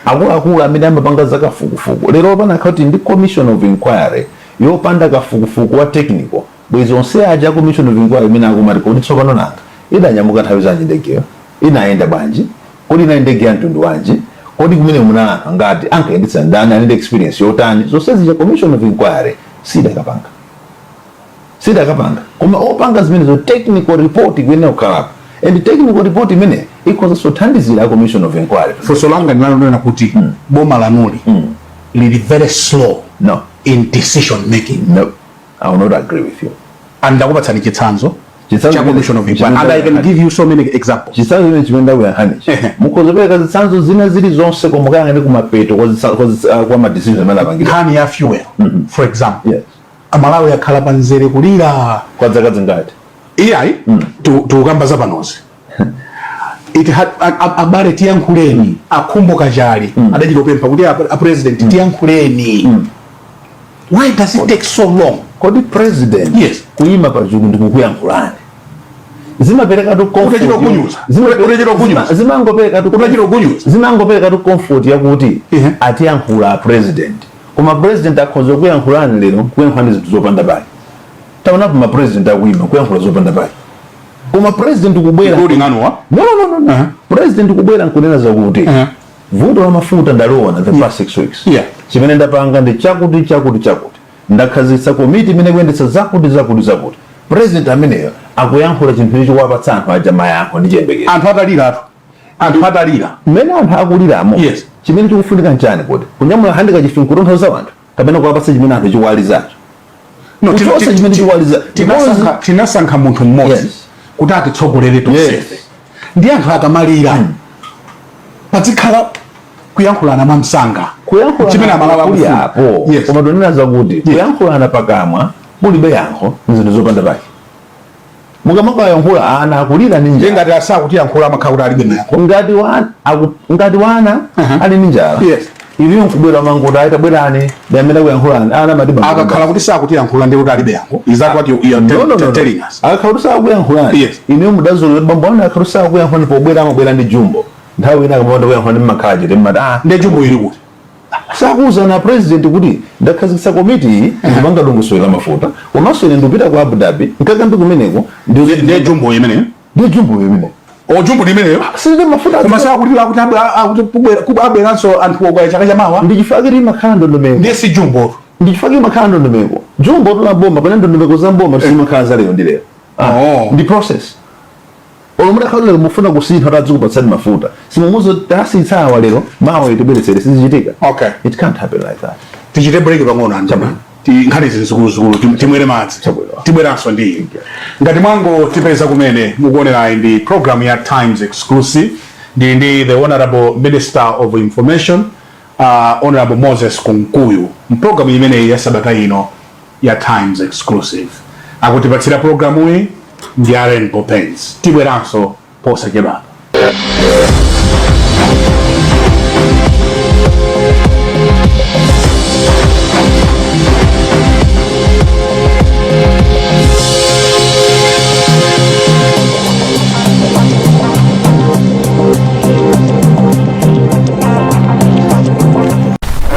E: Akuluakulu amene amapanga zakafukufuku lero, panakhala kuti ndi commission of inquiry yopanda kafukufuku wa technical, bwezi onse aja commission of inquiry imene akumati, "Kodi tsopano nanga idanyamuka nthawi zanji ndegeyo? Inayenda bwanji? Kodi inali ndege ya mtundu wanji? Kodi kumene muna anthu angati? Ankayendetsa ndani? Ali ndi experience yotani?" Zonse zija commission of inquiry sidakapanga. Koma opanga zimenezo, technical report ikuyenera kukhalapo, and technical report imene ikhozanso kuthandizira a commission of inquiry.
A: Funso langa ndinalonena kuti boma lanuli lili very slow
E: No.
A: in decision making.
E: No, I will not agree with you.
A: And ndakupatsani chitsanzo
E: Chitsanzo
A: cha commission of inquiry, and I can give you so many examples.
E: Chitsanzo chimene chimene ndakuyankhanichi, mukhoza kupereka zitsanzo zina zilizonse, koma mukayang'ane kumapeto kwa ma decision amene apangidwa.
A: Nkhani ya fuel, for example, Amalawi akhala panzere kulira.
E: Kwa zaka zingati?
A: Iyayi, tikukamba za panozi. It had abale, tiyankhuleni. Akhumbo Kachali adachita kupempha kuti a president, tiyankhuleni. Why does it take so long?
E: Kodi president kuyima pachulu ndikukuyankhulani zimaperekatu comfort
A: Utachita kunyuza. Utachita kunyuza.
E: Zimangoperekatu
A: Utachita kunyuza.
E: Zimangoperekatu comfort yakuti atiyankhula a president. Koma president akhoza kuyankhulani lero, kuyankhulani zinthu zopanda pake. Taonapo ma president akuyima kuyankhula zopanda pake, koma president kubwera
A: Including anuwa.
E: No. President kubwera nkunena zakuti vuto la mafuta ndaliona the past 6 weeks, chimene ndapanga ndi chakuti, chakuti, chakuti, ndakhazikitsa komiti imene kuyendetsa zakuti, zakuti, zakuti. President ameneyo akuyankhula chinthu chikuwapatsa anthu aja mayankho ndi chiyembekezo.
A: Anthu ataliratu, anthu atalira.
E: Mmene anthu akuliramo, chimene chikufunika nchani? Kuti kunyamula handkerchief nkutonthoza anthu kapena kuwapatsa chimene anthu chikuwalizacho?
A: No,
E: Kuchotsa chimene chikuwaliza.
A: Tinasankha munthu mmodzi kuti atitsogolere tonsefe. Ndi anthu akamalira, pazikhala kuyankhulana mwamsanga.
E: Kuyankhulana
A: Chimene Amalawi
E: kuli
A: akufuna.
E: apo. Koma tonena zakuti kuyankhulana pakamwa mulibe yankho nzinthu zopanda pake. Mukamakayankhula ana akulira ndi
A: Ndiye
E: njala.
A: ngati asakutiyankhula, amakhala kuti alibe mayankho.
E: Ngati wana ali ndi njala, inuyo nkubwera manguti ayi, tabwerani, ndi amene akuyankhulani, ana amati bambo.
A: Akakhala kuti sakutiyankhula, ndi kuti alibe yankho. Is that what you are
E: No.
A: telling us?
E: Akakhala kuti sakuyankhulani, inuyo mudazolowera bambo anu akakhala kuti sakuyankhulani, pobwera amabwera ndi jumbo. Nthawi ina akamapanda kuyankhula ndi mmakhala chete, mmati ah.
A: Ndiye jumbo ili kuti?
E: Sakuwuzana president kuti ndakhazikitsa komiti iyi, ndikupanga dongosolo la mafuta, komanso ine ndikupita ku Abu Dhabi nkakambe kumeneko.
A: Ndiye jumbo imeneyo?
E: Ndiye jumbo imene.
A: O, jumbo ndi imeneyo.
E: Sinde mafuta.
A: Koma sakulira kuti akuti abweranso anthu okwaya chaka chamawa.
E: Ndi chifukwa chake imakhala ndondomeko.
A: Ndiye si jumbo.
E: Ndi chifukwa chake imakhala ndondomeko. Jumbo la boma pane ndondomeko za boma sizimakhala za lero ndi lero.
A: Oh.
E: Ndi process. Olo mutakhala lero mufuna kusintha, tadzikupatsani mafuta, simumuzo tasintha awa lero, mawa itibweretsere, sizichitika. It can't happen like that.
A: Tichite break pang'ono, anthu. Nkhani izi zikuluzikulu, timwere madzi.
E: Chabwino.
A: Tibweranso ndi inu. Ngati mwangotipeza kumene, mukuonerayi ndi program ya Times Exclusive. Ndi the Honorable Minister of Information, Honorable Moses Kunkuyu, mpulogalamu imeneyi ya sabata ino ya Times Exclusive. Akutipatsira programuyi ndi a Rainbow Paints. Tibweranso posachedwapa.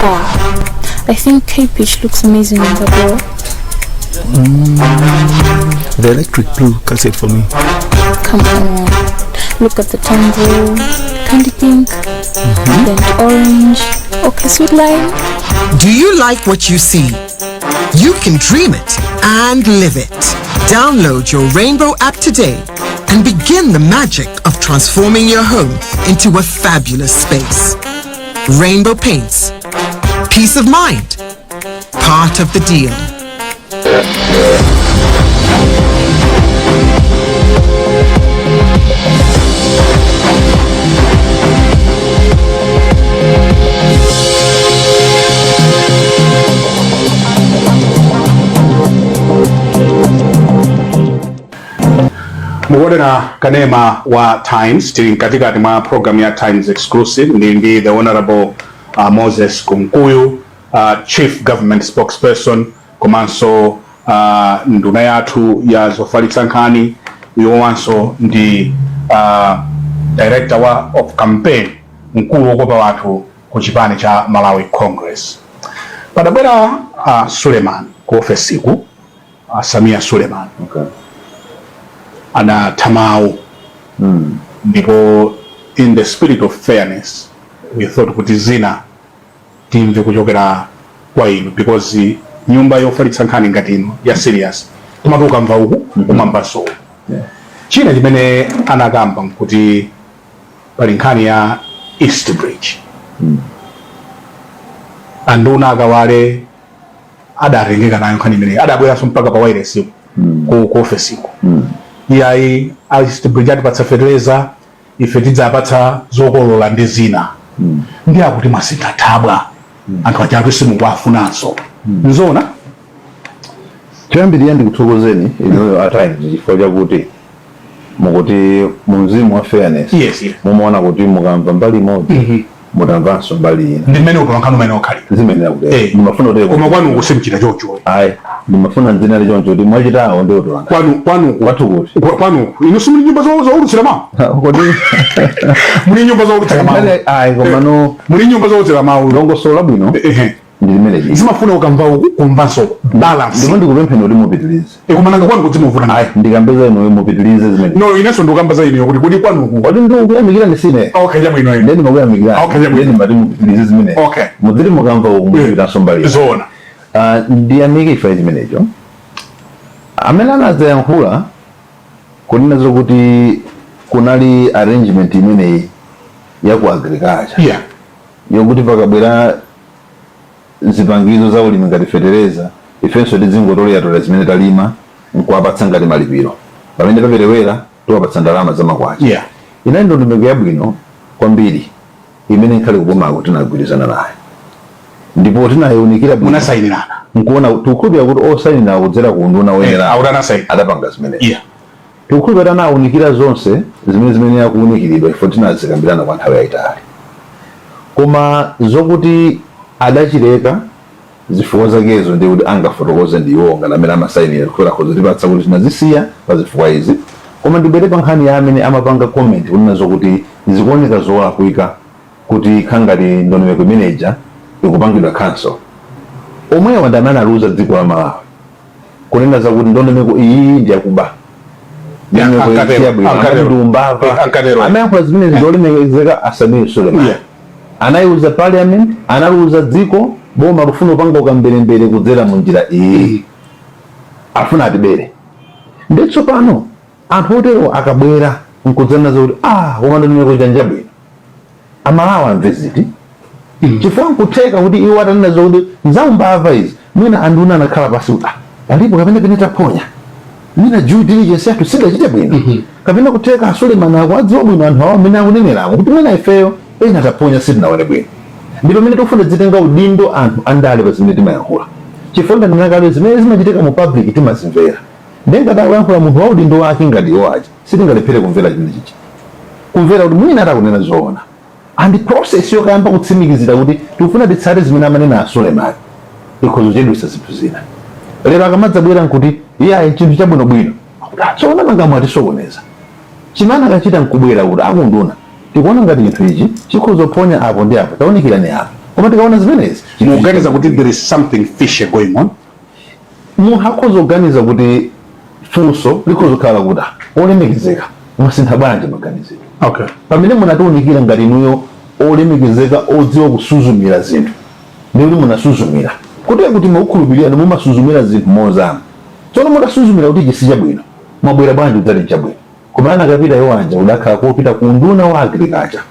B: Wow. I think Cape Beach looks amazing on the wall.
C: The electric blue cuts it for me.
B: Come on. Look at the tango. Candy pink. Then orange. Okay, sweet lime.
D: Do you like what you see? You can dream it and live it. Download your Rainbow app today and begin the magic of transforming your home into a fabulous space. Rainbow Paints. Peace of mind. Part of the deal.
A: Mukuonera kanema wa Times. Tili mkatikati mwa program ya Times Exclusive. Ndi the Honorable Moses Kunkuyu, Chief Government Spokesperson, komanso nduna yathu ya zofalitsa nkhani. Iwowanso ndi director of campaign, mkulu wokopa wanthu ku chipani cha Malawi Congress. Padabwera Suleiman ku ofesiku, Samia Suleiman. Anatha mawu, ndipo in the spirit of fairness we thought kuti zina timve kuchokera kwa inu, because nyumba yofalitsa nkhani ngati ino ya serious, timati ukamva uku umamvanso uku. China chimene anakamba nkuti pali nkhani ya East Bridge. Anduna akawale adatengeka nayo nkhani imeneyi, adabweranso mpaka pa wireless ku ofesiko. Iyayi, a East Bridge atipatsa fertilizer, ife tidzapatsa zokolola ndi zina. Ndi akuti mwasintha thabwa, anthu achatu simukuwafunanso. Nzona?
E: Choyambirira ndikuthokozeni inuyo a Times chifukwa chakuti mukuti mu mzimu wa fairness mumaona kuti mukamva mbali imodzi mutamvanso mbali ina.
A: Ndi mmene utolankhani umene okhalira.
E: Zimenera kutero. Ndimafuna kutero.
A: Koma kwanuku simuchita chocho.
E: Ayi, ndimafuna ndinene choncho kuti mwachitawo ndi utolankhani.
A: Kwanuku.
E: Kwathu kuti?
A: Kwanuku inu simuli nyumba zowulutsira mawu?
E: Kodi
A: Muli nyumba zowulutsira mawu?
E: Ayi, komano
A: Muli nyumba zowulutsira mawu?
E: Dongosolo labwino ndi limene lili.
A: Zimafuna ukamva uku kumvanso uku. Balance.
E: Ndipo ndikupempheni kuti mupitirize.
A: Koma nanga kwanu kudzimuvuta?
E: Ayi, ndikambeza inuyo, mupitirize zimene.
A: No, inenso ndikukamba za inuyo kuti kwanuku.
E: Kodi ndikuyamikira ndi sine?
A: Okay, chabwino ine.
E: Ndiye ndimakuyamikira.
A: Okay, chabwino.
E: Ndiye ndimati mupitirize zimene. Mudziti mukamva uku muzipitanso mbali ina.
A: Zoona.
E: Ah, ndiyamike chifukwa chimenecho. Amene anadzayankhula kunena zokuti kunali arrangement imeneyi ya ku agriculture yokuti pakabwera zipangizo za ulimi ngati fetereza, ifenso tidzingotoleratolera zimene talima nkuwapatsa ngati malipiro, pamene paperewera tiwapatsa ndalama za makwacha, inali ndondomeko yabwino kwambiri imene nkhale kubomako tinagwirizana nayo ndipo tinayiunikira bwino.
A: Munasayinirana?
E: Nkuona tikukhulupirira kuti osayinira kudzera ku unduna woyenera
A: Akuti anasayina.
E: adapanga zimenezi. Tikukhulupirira kuti anawunikira zonse zimene akuwunikiridwa ifo tinazikambirana kwa nthawi yayitali, koma zokuti adachileka, zifukwa zakezo ndi kuti angafotokoze ndi iwo ngati amene amasayinira kukhulupirira kuzitipatsa kuti tinazisiya pa zifukwa izi. Koma ndibwere pa nkhani ya amene amapanga comment kunena zokuti zikuoneka zolakwika kuti khangati ndondomeko imeneja ikupangidwa cancel, omwewa ndi amene analuza dziko la Malawi kunena zakuti ndondomeko iyi ndi yakuba. Ndondomeko iyi
A: Ankatero,
E: si yabwino.
A: ankatero.
E: Amati ndi umbava.
A: Ankatero.
E: Amayankhula zimenezi ndi olemekezeka a Sameer Suleman. Anayiuza parliament, analuza dziko, boma lufuna upanga ukamberembere kudzera mu njira iyi, afuna atibere. Ndi tsopano anthu otero akabwera nkudzanena zakuti, ah, koma ndondomeko ija njabwino, Amalawi amve ziti? Chifukwa nkutheka kuti iwo atanena zokuti nzaumbava izi, mwina anduna anakhala pasi kuti, ah, palipo kapena pene taphonya, mwina due diligence yathu sidachite bwino, kapena kutheka a Suleman akuwadziwa bwino anthu awo amene akuneneramo kuti mwina ifeyo pena taphonya, sitinaone bwino. Ndi pamene tikufuna tizitenga udindo anthu andale pa zimene timayankhula, chifukwa ndanena kale, zimene zimachitika mu public timazimvera. Ndengati akuyankhula munthu wa udindo wake ngati iwo aja, sitingalephere kumvera chimene chicha, kumvera kuti mwina atakunena zoona, and process yokayamba kutsimikizira kuti tikufuna titsate zimene amanena a Suleman ikhoza kuchedwetsa zinthu zina. Lero akamadzabwera nkuti iyayi, chinthu chabwinobwino, akuti, "Ah, tsono nanga atisokoneza." Chimene akachita nkubwera kuti, "Akunduna, tikuona ngati chinthu ichi chikhoza kuphonya apo ndi apo, tawunikirani apo." Koma tikaona zimenezi, chinthu
A: Mukuganiza kuti there is something fishy going on?
E: Munthu akhoza kuganiza kuti funso likhoza kukhala kuti, "Ah, olemekezeka, mwasintha bwanji maganizidwe pamene munatiunikira ngati inuyo olemekezeka odziwa kusuzumira zinthu?" Ndikuti munasuzumira kuti mukukhulupirira mumasuzumira zinthu mozama. Tsono mutasuzumira kuti ichi si chabwino, mwabwera bwanji kudzati nchabwino? Koma anakapita iwo anja kudakhala kopita ku nduna wa agriculture,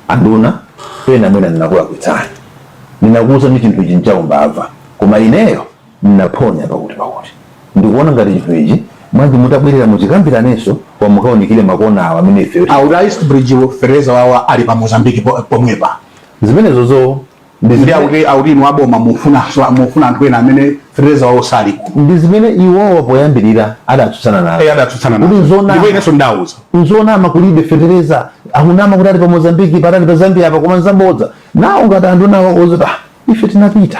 E: "Anduna, pena mwina ndinakulakwitsani, ndinakuwuzani chinthu ichi nchaumbava, koma ineyo ndinaphonya pakuti pakuti. Ndikuona ngati chinthu ichi bwanji mutabwerera muchikambiranenso, koma mukaunikire makona awa amene ifeyo."
A: Akuti East Bridge fertilizer wawa ali pa Mozambique pomwepa.
E: Zimenezozo ndi
A: Ndi akuti inu aboma mufuna anthu ena amene fertilizer wawo sali kuno.
E: Ndi zimene iwowa poyambirira adatsutsana nazo.
A: Eh, adatsutsana
E: kuti
A: nazo.
E: Nzonama.
A: Ndipo inenso ndawuza.
E: Nzonama, kulibe fetereza, akunama kuti ali pa Mozambiki, patali pa Zambia apa, koma nzabodza. Nawo ngati anthu nawo ozoti, ah, ife tinapita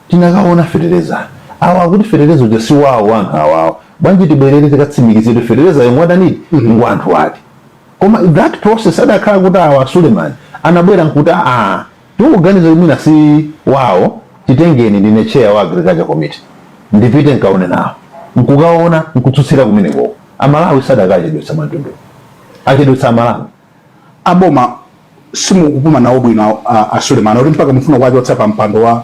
E: tinakaona fetereza, awa akuti fetereza uja si wawo anthu awawo, bwanji tibwerere tikatsimikizire fetereza yomwe adanidi ngwa anthu ati? Koma that process adakhala kuti awa Suleiman anabwera nkuti, aa, tikuganiza kuti mwina si wawo, titengeni, ndine chair wa agriculture committee, ndipite nkaone nawo, nkukaona nkutsutsira kumenekoko, Amalawi sadakachedwetsa mwamtundu achedwetsa Amalawi.
A: Aboma simukupuma nawo bwino a Suleiman kuti mpaka mufuna kuwachotsa pa mpando wa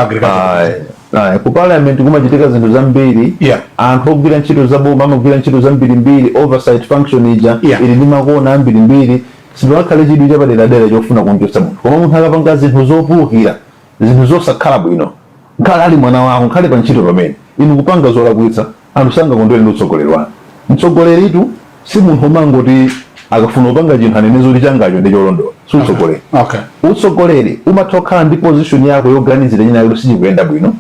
A: agriculture?
E: Ayi, ayi. Ku parliament kumachitika zinthu zambiri. Anthu ogwira ntchito zaboma amagwira ntchito zambirimbiri. Oversight function ija ili ndi makona ambirimbiri. Sipangakhale chidwi chapaderadera chofuna kumchotsa munthu, koma munthu akapanga zinthu zopulukira, zinthu zosakhala bwino, nkhale ali mwana wako, nkhale pa ntchito pamene inu kupanga zolakwitsa, anthu sangakondwere ndi utsogoleri wanu. Mtsogoleritu si munthu umangoti akafuna kupanga chinthu anene zoti changacho ndi cholondola. Si utsogoleri. Utsogoleri umatha kukhala ndi position yako yoganizira china kuti sichikuyenda bwino,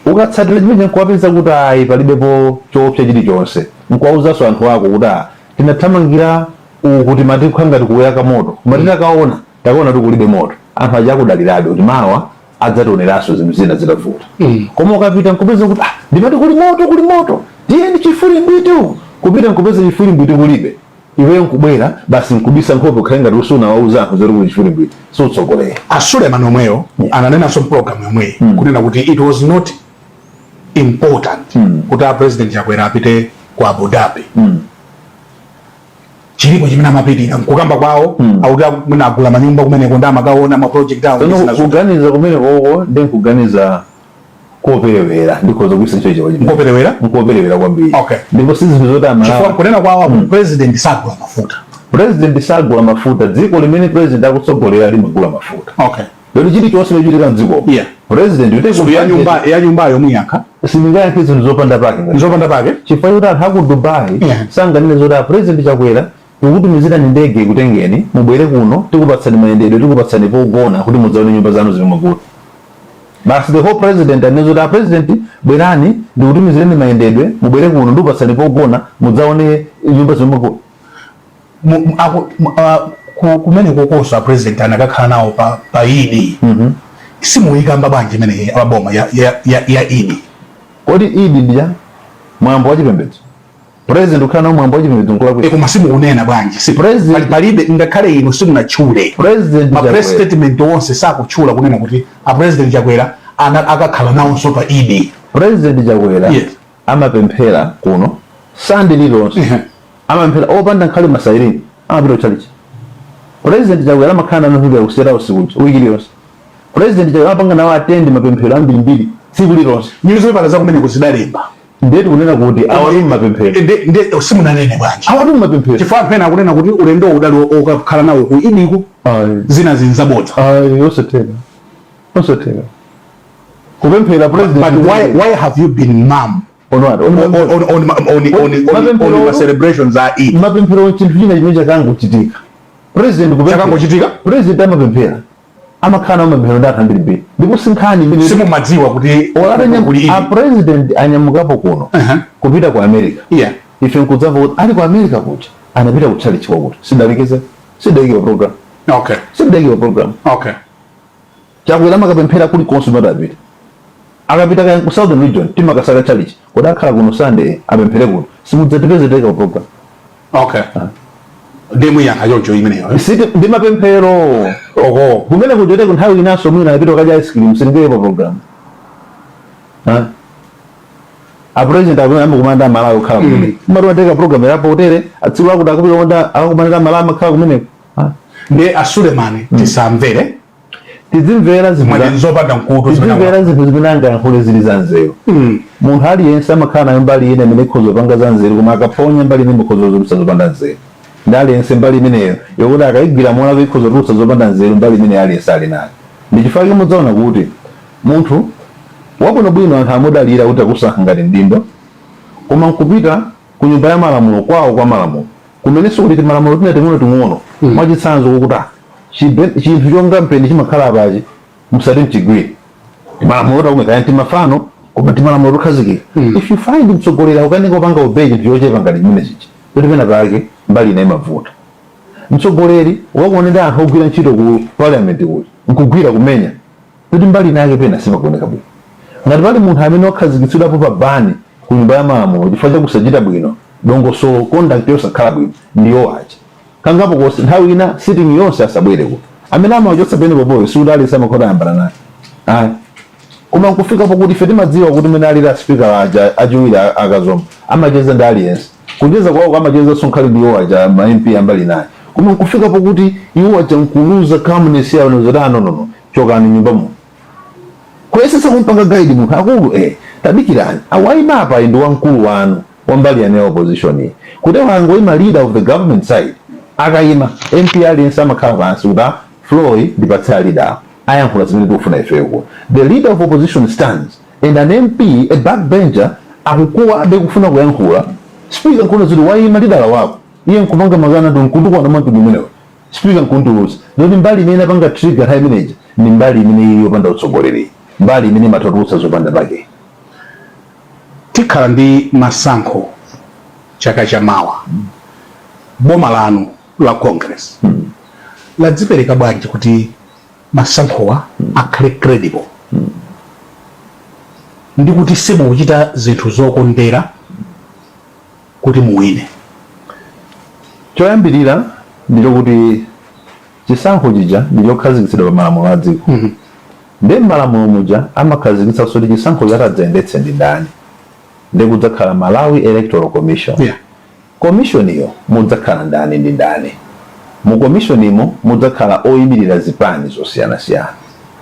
E: ukatsatira chimene nkuwapeza kuti ayi, palibepo choopsa chilichonse, nkuwawuzanso anthu ako kuti, ah, tinathamangira uku, timati kukhala ngati kuyaka moto, koma titakaona takaona kuti kulibe moto. Anthu aja akudalirabe kuti mawa adzationeranso zinthu zina zitavuta. Koma ukapita nkupeza kuti, ah, ndimati kuli moto, kuli moto, tiyeni chifuli mbwiti uku, kupita nkupeza chifuli mbwiti kulibe, iweyo nkubwera basi nkubisa nkhope, ukhale ngati usunawauza anthu zoti kuli chifuli mbwiti, si utsogoleri.
A: A Suleiman omweyo ananenanso mpulogalamu yomweyi kunena kuti it was not important kuti a President Chakwera apite ku Abu Dhabi. Chilipo chimene amapitira nkukamba kwawo, akuti mwina agula manyumba kumeneko ndi amakaona ma project awo ndi
E: Tsono
A: zina zote.
E: Kuganiza kumene koko ndi nkuganiza Koperewera, ndikhoza kugwiritsa ntchito chiwo chimene.
A: Nkoperewera?
E: Nkoperewera kwambiri. Ndipo si zinthu zoti
A: Chifukwa
E: Amalawi
A: kunena kwawo, president sagula mafuta.
E: President sagula mafuta. Dziko limene president akutsogolera limagula mafuta. Lero chilichonse chochitika mdziko, president
A: So ya nyumba, ya nyumbayo muyankha?
E: Sindingayankhe zinthu zopanda pake.
A: Nzopanda pake.
E: Chifukwa choti anthu aku Dubai sanganene zoti, "A President Chakwera, tikukutumizirani ndege ikutengeni, mubwere kuno, tikupatsani mayendedwe, tikupatsani pogona kuti mudzaone nyumba zanu zimene mwagula." Basi, the whole president anene zoti, "A President, bwerani, ndikutumizireni mayendedwe, mubwere kuno, ndikupatsani pogona, mudzaone nyumba zimene mwagula."
A: Kumene kokoso a president anakakhala nawo pa Idi. Simuyikamba bwanji imene aboma ya Idi?
E: Kodi Idi ndija mwambo wa chipembedzo? President kukhala nawo mwambo wa chipembedzo nkulakwisa?
A: Koma simukunena bwanji? Palibe, ngakhale inu simunatchule.
E: President
A: Ma press
E: Chakwera.
A: statement onse sakutchula kunena kuti a President Chakwera akakhala nawonso pa Idi.
E: President Chakwera amapemphera kuno Sande lililonse. Amapemphera opanda nkhale ma siren, amapita kutchalichi. President Chakwera amakhala nanu kusera usiku wiki iliyonse. President Chakwera amapanga nawo attend mapemphero ambirimbiri tsiku lililonse.
A: Newspaper za kumeneko zidalemba.
E: Ndiye tikunena kuti awatu mapemphero.
A: Nde simunanene bwanji?
E: Awatu mapemphero.
A: Chifukwa anthu ena akunena kuti ulendo udali okakhala nawo ku Idiko, zina zinzabodza.
E: Ayi, osatheka, osatheka kupemphera president.
A: But why have you been mum
E: On what?
A: on on celebrations a Eid?
E: Mapemphero chinthu china chimene chakangochitika. President kupemphera
A: Chakangochitika?
E: President amapemphera, amakhala nawo mapemphero ndi anthu ambirimbiri, ndipo sinkhani imene
A: Simumadziwa kuti kuli Eid?
E: A president anyamukapo kuno kupita ku America, ife nkudzamva kuti ali ku America kuja anapita kutchalichi kwakuti. Sidalekeze, sidaike program. Sidaike program. Chakwera amakapemphera kulikonse umati apita. Akapita kaya ku Southern Region, timakasaka chalichi, kodi akhala kuno Sunday, apemphere kuno. Simudzatipeze teka program.
A: Okay, ndiye muyankha choncho imeneyo, eh?
E: Siti ndi mapemphero. Kumene kuchote ku nthawi inanso mwina anapita kukadya ice cream, sindingaike program. Ha? A president akumene amakumana Amalawi okhala kumene umati wateka program yapo utere atsiku akuti akapita konda akakumana ndi Amalawi amakhala kumeneko. Ha?
A: Ndiye a Sulemani tisamvere?
E: Tizimvera zinthu
A: Mwati nzopanda mkutu zimene
E: Tizimvera zinthu zimene angayankhule zili za nzeru. Munthu aliyense amakhala nayo mbali ina imene ikhoza kupanga za nzeru, koma akaphonya mbali imene ikhoza kutulutsa zopanda nzeru. Ndi aliyense mbali imeneyo yokuti akayigwira mola ikhoza kutulutsa zopanda nzeru, mbali imene aliyense ali nayo. Ndi chifukwa chake mudzaona kuti munthu wabwinobwino anthu amudalira kuti akusankha ngati mdindo, koma nkupita ku nyumba ya malamulo kwawo kwa malamulo kumenenso kuti timalamulo tina ting'ono ting'ono, mwachitsanzo kukuti chinthu chonga mpeni chimakhala apachi, musati mchigwire, malamulo takumwe kaya timafano, koma timalamulo tokhazikika. If you find mtsogoleri akukanika kupanga obey chinthu chochepa ngati chimene chichi, kuti pena pake mbali ina imavuta. Mtsogoleri wakuonera anthu ogwira ntchito ku parliament kuti nkugwira kumenya, kuti mbali ina yake pena simakuoneka bwino. Ngati pali munthu amene wakhazikitsidwapo pa ban ku nyumba ya malamulo chifukwa chakusachita bwino, dongosolo, conduct yosakhala bwino, ndiyo aja kangapo konse. Nthawi ina sitting yonse asabwere kuno. Amene amachotsa pene popoyo sikuti aliyense amakhoza ayambana naye, ayi, koma nkufikapo kuti ife timadziwa kuti mene alili a speaker aja achiwiri akazomba amacheza ndi aliyense. Kucheza kwawo amacheza sonkhali ndi iwo aja ma MP ambali naye, koma nkufikapo kuti iwo aja nkuluza calmness yawo nozoti, "Ah, no, no, no, chokani nyumba muno." Kuyesesa kumpanga guide munthu, akulu, tadikirani, awayima apa ndi wamkulu wanu wambali yanu ya opposition iyi, kuti wangoyima leader of the government side. Akayima MP aliyense amakhala pansi kuti, "Ah, floor ndipatse a leader awo, ayankhula zimene tikufuna ifeyo." The leader of opposition stands and an MP, a backbencher, akukuwa abe kufuna kuyankhula. Speaker nkuona zoti wayima leader wako, iye nkupanga makana ndi nkutukwana mwamtundu umenewo. Speaker nkuntulusa. Zoti mbali imene apanga trigger nthawi imeneja ndi mbali imene ili yopanda utsogoleri, mbali imene imatulutsa zopanda pake.
A: Tikhala ndi masankho chaka chamawa. Boma lanu la Congress ladzipereka bwanji kuti masankhowa akhale credible ndi kuti simukuchita zinthu zokondera kuti muwine?
E: Choyambirira ndichokuti chisankho chija ndichokhazikitsidwa pa malamulo a dziko. Ndi m'malamulo muja amakhazikitsa kuti chisankho chatadzayendetse ndi ndani. Ndi kudzakhala Malawi Electoral Commission. Commission iyo mudzakhala ndani ndi ndani? Mu commission imo mudzakhala oyimirira zipani zosiyanasiyana.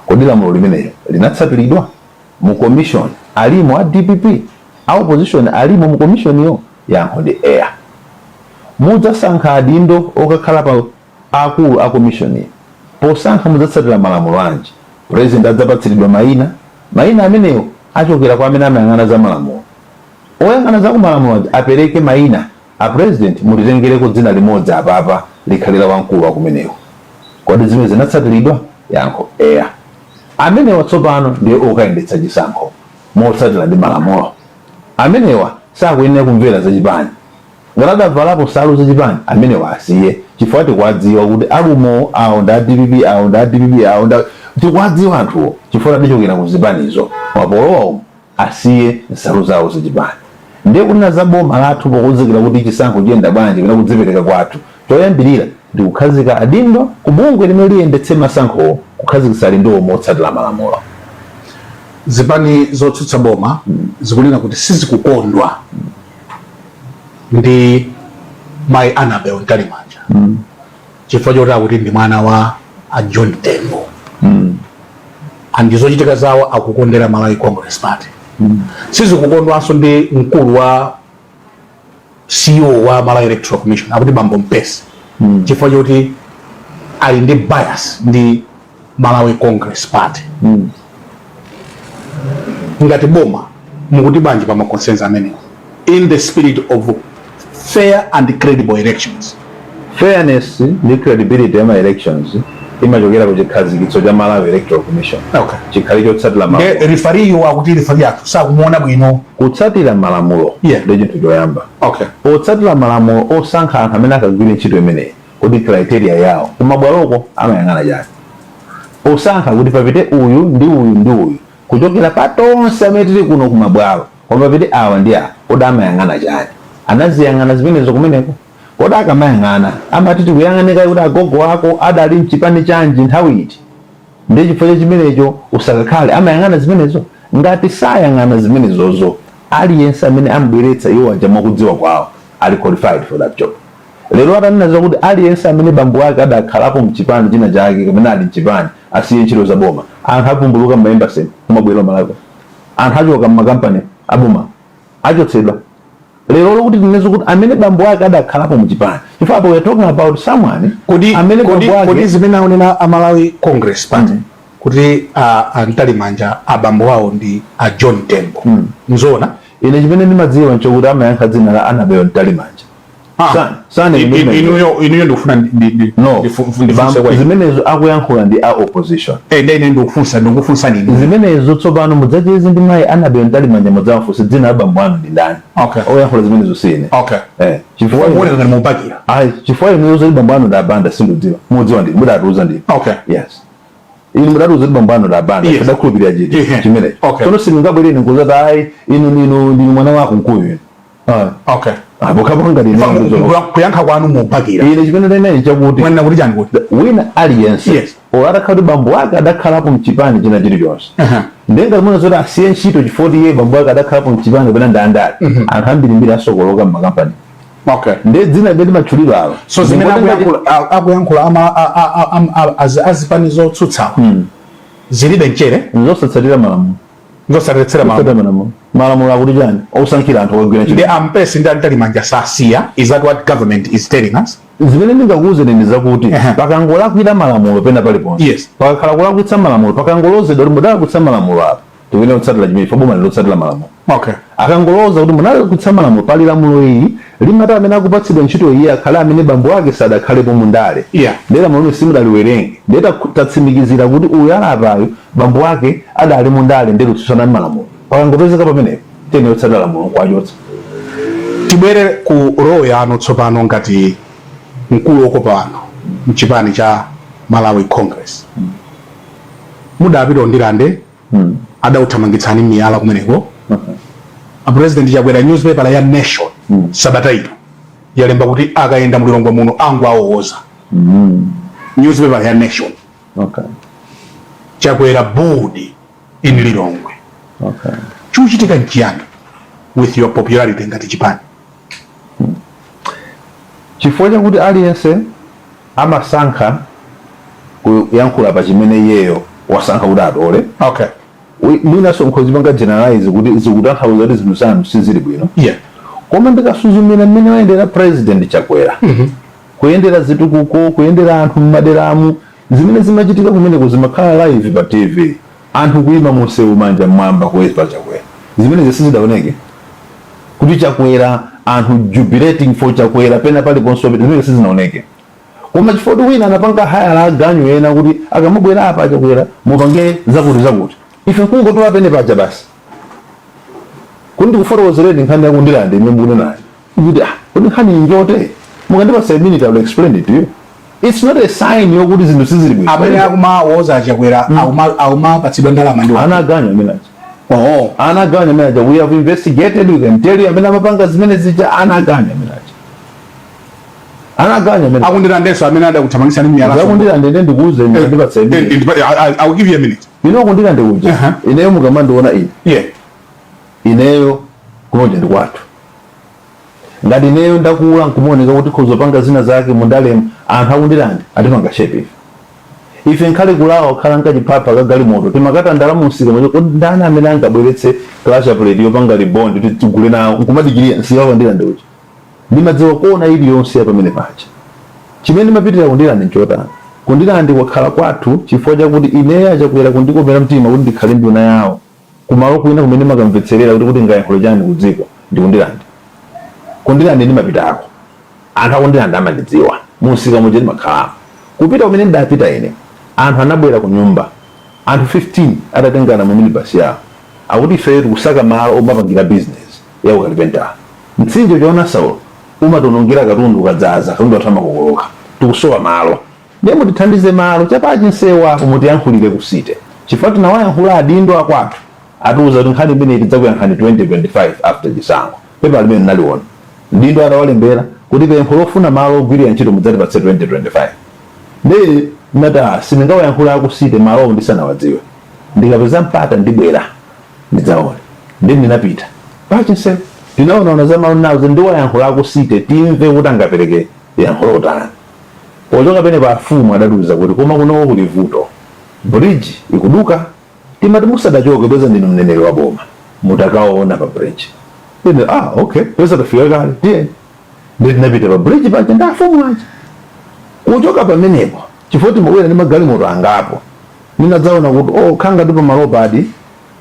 E: Kodi lamulo limenelo linatsatiridwa? Mu commission alimo a DPP, a opposition alimo mu commission yo? Yankho ndi eya. Mudzasankha adindo okakhala pa akulu a commission. Posankha mudzatsatira malamulo anji? President adzapatsiridwa mayina. Mayina amenewo achokera kwa amene amayang'ana za malamulo. Oyang'ana za kumalamulo aja apereke mayina a president, mutitengereko dzina limodzi apapa, likhalira wamkulu wakumeneko. Kodi zimene zinatsatiridwa? Yankho eya. Amenewa tsopano ndiye okayendetsa chisankho motsatira ndi malamulo. Amenewa sakuyenera kumvera zachipani. Ngati adavalapo nsalu zachipani, amenewa asiye, chifukwa tikuwadziwa kuti alumo awo ndi a DPP, awo ndi a DPP, awo ndi tikuwadziwa anthuwo chifukwa adachokera ku zipanizo. Mapolowa umu asiye nsalu zawo zachipani. Ndiye kunena za boma lathu pokonzekera kuti chisankho chiyenda bwanji kapena kudzipereka kwathu, choyambirira ndi kukhazika adindo ku bungwe limene liyendetse masankhowo, kukhazikitsa adindowo motsatira malamulo.
A: Zipani zotsutsa boma zikunena kuti sizikukondwa ndi Mayi Annabel Mtalimanja chifukwa choti akuti ndi mwana wa a John Tembo and zochitika zawo akukondera Malawi Congress Party. Sizikukondwanso ndi mkulu wa CEO wa Malawi Electoral Commission, akuti Bambo Mpesi, chifukwa choti ali ndi bias ndi Malawi Congress Party. Ngati boma mukuti bwanji pa ma concerns amenewo in the spirit of fair and credible elections?
E: Fairness ndi credibility ya ma elections imachokera ku chikhazikitso cha Malawi Electoral Commission. Chikhale chotsatira
A: Nde
E: malamulo.
A: Referee akuti referee athu sakumuona bwino.
E: Kutsatira malamulo ndi chinthu choyamba. Potsatira malamulo osankha anthu amene akagwire ntchito imeneyi, kodi criteria yawo kumabwaloko amayang'ana chani posankha kuti papite uyu ndi uyu ndi uyu kuchokera pa tonse amene tili kuno kumabwalo, koma papite awa ndi awa? Kodi amayang'ana chani? Anaziyang'ana zimenezo kumeneko? Kodi akamayang'ana amati tikuyang'anika kuti agogo ako adali mchipani chanji nthawi iti, ndiye chifukwa cha chimenecho usakakhale? Amayang'ana zimenezo? Ngati sayang'ana zimenezozo, aliyense amene ambweretsa iwo aja mwakudziwa kwawo ali qualified for that job. Lero atanena zakuti aliyense amene bambo ake adakhalapo mchipani china chake kapena ali mchipani asiye ntchito za boma, anthu avumbuluka m'ma embassy kumabwera Malawi, anthu achoka m'makampani aboma, achotsedwa. Lero lokuti tinene kuti amene bambo ake adakhalapo mchipani, chifukwa apo we are talking about someone
A: Kodi
E: amene
A: kodi
E: bambo
A: kodi
E: ake
A: zimene aonena a Malawi Congress Party kuti a Mtalimanja abambo awo ndi a John Tembo nzoona?
E: Ine chimene ndimadziwa nchokuti amayankha dzina la Annabel Mtalimanja.
A: Inuyo ndikufuna
E: No.
A: ndifunse kwa inu.
E: Zimenezo akuyankhula ndi a opposition.
A: Eh, ine ndikufunsa ninu.
E: Zimenezo tsopano mudzacheze ndi mayi Annabel Mtalimanja, mudzawafunse dzina la bambo anu ndi ndani. Oyankhula zimenezo si ine. Chifukwa
A: Kuoneka ngati mupakira.
E: Ayi, chifukwa inuyo zoti bambo anu ndi abanda sindidziwa. Mudziwa ndi mudatiuza ndi. Yes, inu mudatiuza kuti bambo anu ndi abanda. Tidakhulupirira chiti chimenecho. Tsono sindingabwere ine nkuzati ayi, inu ndinu mwana wako Mkuyu inu. Ah. Apo kapo ngati ine
A: Kuyankha kwanu mupakira.
E: Ine chimene ndinena chakuti
A: Mwanena kuti chani kuti?
E: Wina aliyense or atakhala kuti bambo ake adakhalapo mchipani china chilichonse, ndiye ngati muna zoti asiye ntchito chifukwa kuti iye bambo ake adakhalapo mchipani kapena ndandale, anthu ambirimbiri asokoloka mumakampani. Ndiye dzina limene limatchulidwa alo
A: So zimene akuyankhula ama azipani zotsutsawa zilibe mchere?
E: Nzosatsatira malamulo.
A: Nzosatsatira malamulo.
E: Malamulo. Malamulo akuti chani osankhira anthu okagwira
A: Ndi
E: ntchito?
A: Ampesi ndi Amtalimanja sasiya? Is that what government is telling us?
E: Zimene ndingakuwuzeni ndi zakuti pakangolakwira malamulo pena paliponse, pakakhala kulakwitsa malamulo, pakangolozedwa kuti mudalakwitsa malamulo apa, tikuyenera kutsatira chimene chifukwa boma ndilotsatira malamulo. Akangoloza kuti munalakwitsa malamulo, pali lamulo ili limati amene akupatsidwa ntchito iyi akhale amene bambo ake sadakhalepo mundale, ndiye lamulo limene simudaliwerenge, ndiye tatsimikizira kuti uyu alapayo bambo ake adali mundale, ndiye kutsutsana ndi malamulo. Pakangopezeka pamenepo, tiyenera kutsatira lamulo nkuwachotsa.
A: Tibwere ku role yanu tsopano ngati mkulu wokopa anthu mchipani cha Malawi Congress. Mudapita Ndirande, adauthamangitsani miyala kumeneko. A President Chakwera, newspaper ya Nation sabata ino yalemba kuti akayenda mulilongwe muno angu awowoza. Newspaper ya Nation. Chakwera booed in Lilongwe. Chikuchitika nchiyani with your popularity ngati chipani?
E: Chifukwa chakuti aliyense amasankha kuyankhula pa chimene iyeyo wasankha kuti atole. Mwinanso nkhozipanga generalize kuti zikutanthauza kuti zinthu zanu sizili bwino, koma ndikasuzumira mmene wayendera President Chakwera, kuyendera zitukuko, kuyendera anthu mmaderamu, zimene zimachitika kumeneko zimakhala live pa TV, anthu kuyima munsewu manja mmwamba kuweza Chakwera. Zimene sizidaoneke kuti Chakwera, anthu jubilating for Chakwera pena paliponso, zimene sizinaoneke. Koma chifukwa kuti wina anapanga hire aganyu ena kuti akamabwera apa Chakwera mupange zakuti zakuti, ife nkungotola pene paja basi. Kuti ndikufotokozereni nkhani yaku Ndirande imene mukunenayo kuti, kuti nkhani njote, mukandipasa a minute, I will explain it to you. It's not a sign yokuti zinthu sizili bwino.
A: Amene akumawoza Achakwera akumapatsidwa ndalama ndi
E: Ana aganyu amene aja.
A: Oh.
E: Ana aganyu amene aja. We have investigated, we can tell you amene amapanga zimene zija. Ana aganyu amene aja, ana aganyu amene
A: Aku Ndirandenso amene adakuthamangitsani miyala?
E: Zaku Ndirande nde ndikuuze, mukandipatsa a minute.
A: I will give you a minute.
E: Ino ku Ndirande kuja, ineyo mukamandiona ine, ineyo kunoja ndi kwathu. Ngati ineyo ndakula nkumaoneka kuti khozopanga zina zake mundalemu, anthu aku Ndirande atipanga shape ife. Ife nkhale kulawa kukhala nkachiphapha kagalimoto, timakata ndalama msika mwacho kuti ndani amene angabweretse clutch plate yopanga rebond kuti tigule nawo, nkumadikirira msika wa Ndirande uja. Ndimadziwa kona iliyonse ya pamene paja. Chimene ndimapitira ku Ndirande nchotani? Ku Ndirande kwakhala kwathu chifukwa chakuti ineyo Achakwera kundikomera mtima kuti ndikhale nduna yawo. Kumalo kwina kumene makamvetserera kuti ngayankhule chani ku dziko ndi ku Ndirande. Ku Ndirande ndimapitako, anthu aku Ndirande amandidziwa, munsika muja ndimakhalamo. Kupita kumene ndidapita ine, anthu anabwera ku nyumba, anthu 15 atatengana mu minibus yawo, akuti ifeyo tikusaka malo omapangira business ya ukalipentala, mtsinje uchaona Saulo umationongera katundu, ukadzaza katundu athu amakokoloka, tikusowa malo, ndiye mutithandize malo chapachi nsewu apo, mutiyankhulire ku city, chifukwa tinawayankhula adindo akwathu, atiuza kuti nkhani imeneyi tidzakuyankhani 2025 after chisankho. Pepa limene ndinaliona, mdindo atawalembera kuti pempho lofuna malo ogwirira ntchito mudzatipatse 2025. Ndi ndinati, "Ah, sindingawayankhula aku city malowo ndisanawadziwe, ndikapeza mpata ndibwera ndidzaone." Ndi ndinapita pachinsewu, ndinaonaona za malo nawo, ndiwayankhula aku city timve kuti angapereke yankho lotani. Pochoka pene pa afumu adatiuza kuti koma kunoko kuli vuto, bridge ikuduka, timati musadachoke peza ndinu mneneri wa boma mutakaona pa bridge. Ine, "Ah, okay, peza tafika kale, tiyeni." Ndi tinapita pa bridge paja ndi afumu aja. Kuchoka pamenepo, chifukwa timabwera ndi magalimoto angapo, ndinadzaona kuti, oh, khanga ndi pamalopo adi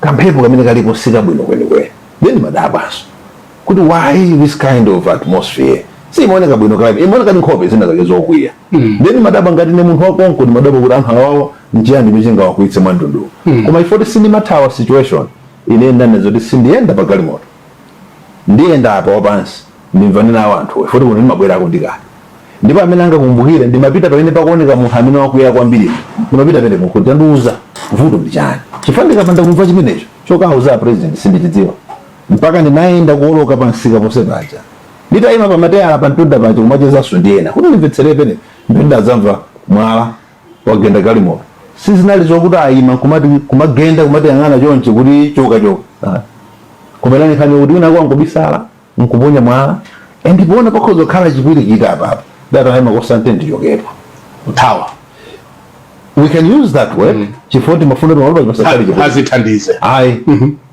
E: kamphepo kamene kalipo sikabwino kwenikweni. Then madabwaso kuti why this kind of atmosphere simaoneka bwino, climate imaoneka ndi nkhope zina zake zokwiya. Then madabwa, ngati ine munthu wakonko, ndimadabwa kuti anthu awawa nchiyani chimene chingawakwiyitse mwamtunduwu. Koma ifoti sindimathawa situation, ine ndanena zoti sindiyenda pa galimoto, ndiyenda apa wapansi, ndimvane nawo anthuwo, ifoti kuno ndimabwerako ndikale. Ndipo amene angakumbukire, ndimapita pamene pakuoneka munthu amene wakwiya kwambiri, ndimapita pene kuti tandiuza vuto ndi chani, chifukwa ndikapanda kumva chimenecho, chokauza president sindichidziwa. Mpaka ndinayenda kuoloka pa msika ponse paja, nditayima pa mateyala pa mtunda paja kumachezanso ndi ena kuti ndimvetsere pene mpene ndadzamva mwala wagenda galimoto. Sizinali zokuti ayima kumati kumagenda kumati yang'ana chonchi kuti choka choka. Ah. Kumenani nkhani kuti wina kwangobisala nkuponya mwala, and poona pakhoza kukhala chipwirikiti apapa, datayima kosante ndichokepo.
A: Kuthawa.
E: We can use that word, chifukwa timafuna kuti pasakhale chipwirikiti.
A: Azithandize.
E: Ayi,